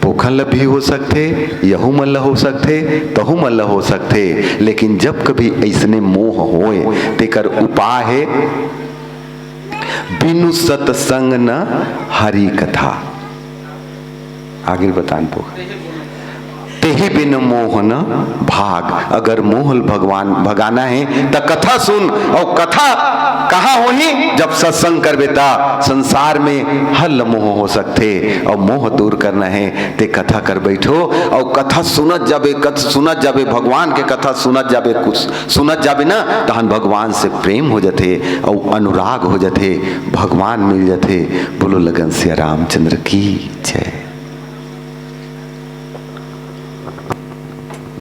पोखन ल भी हो सकथे, यहू मन ल हो सकथे, तहू मन ल हो सकथे। लेकिन जब कभी अइसने मोह होय, तेकर उपाय हे, बिनु सतसंग न हरि कथा। आगे बतान पोखन। तेहि बिन मोह न भाग। अगर मोह ल भगवान भगाना हे, त कथा सुन, अउ कथा कहाँ होही? जब सत्संग करबे, त संसार में हर ल मोह हो सकथे, अउ मोह दूर करना हे, ते कथा कर बैठो, अउ कथा सुनत जाबे, कथा सुनत जाबे, भगवान के कथा सुनत जाबे, कुछ सुनत जाबे ना, तहन भगवान से प्रेम हो जथे, अउ अनुराग हो जथे, भगवान मिल जथे। बोलो लगन सिया रामचंद्र की जय।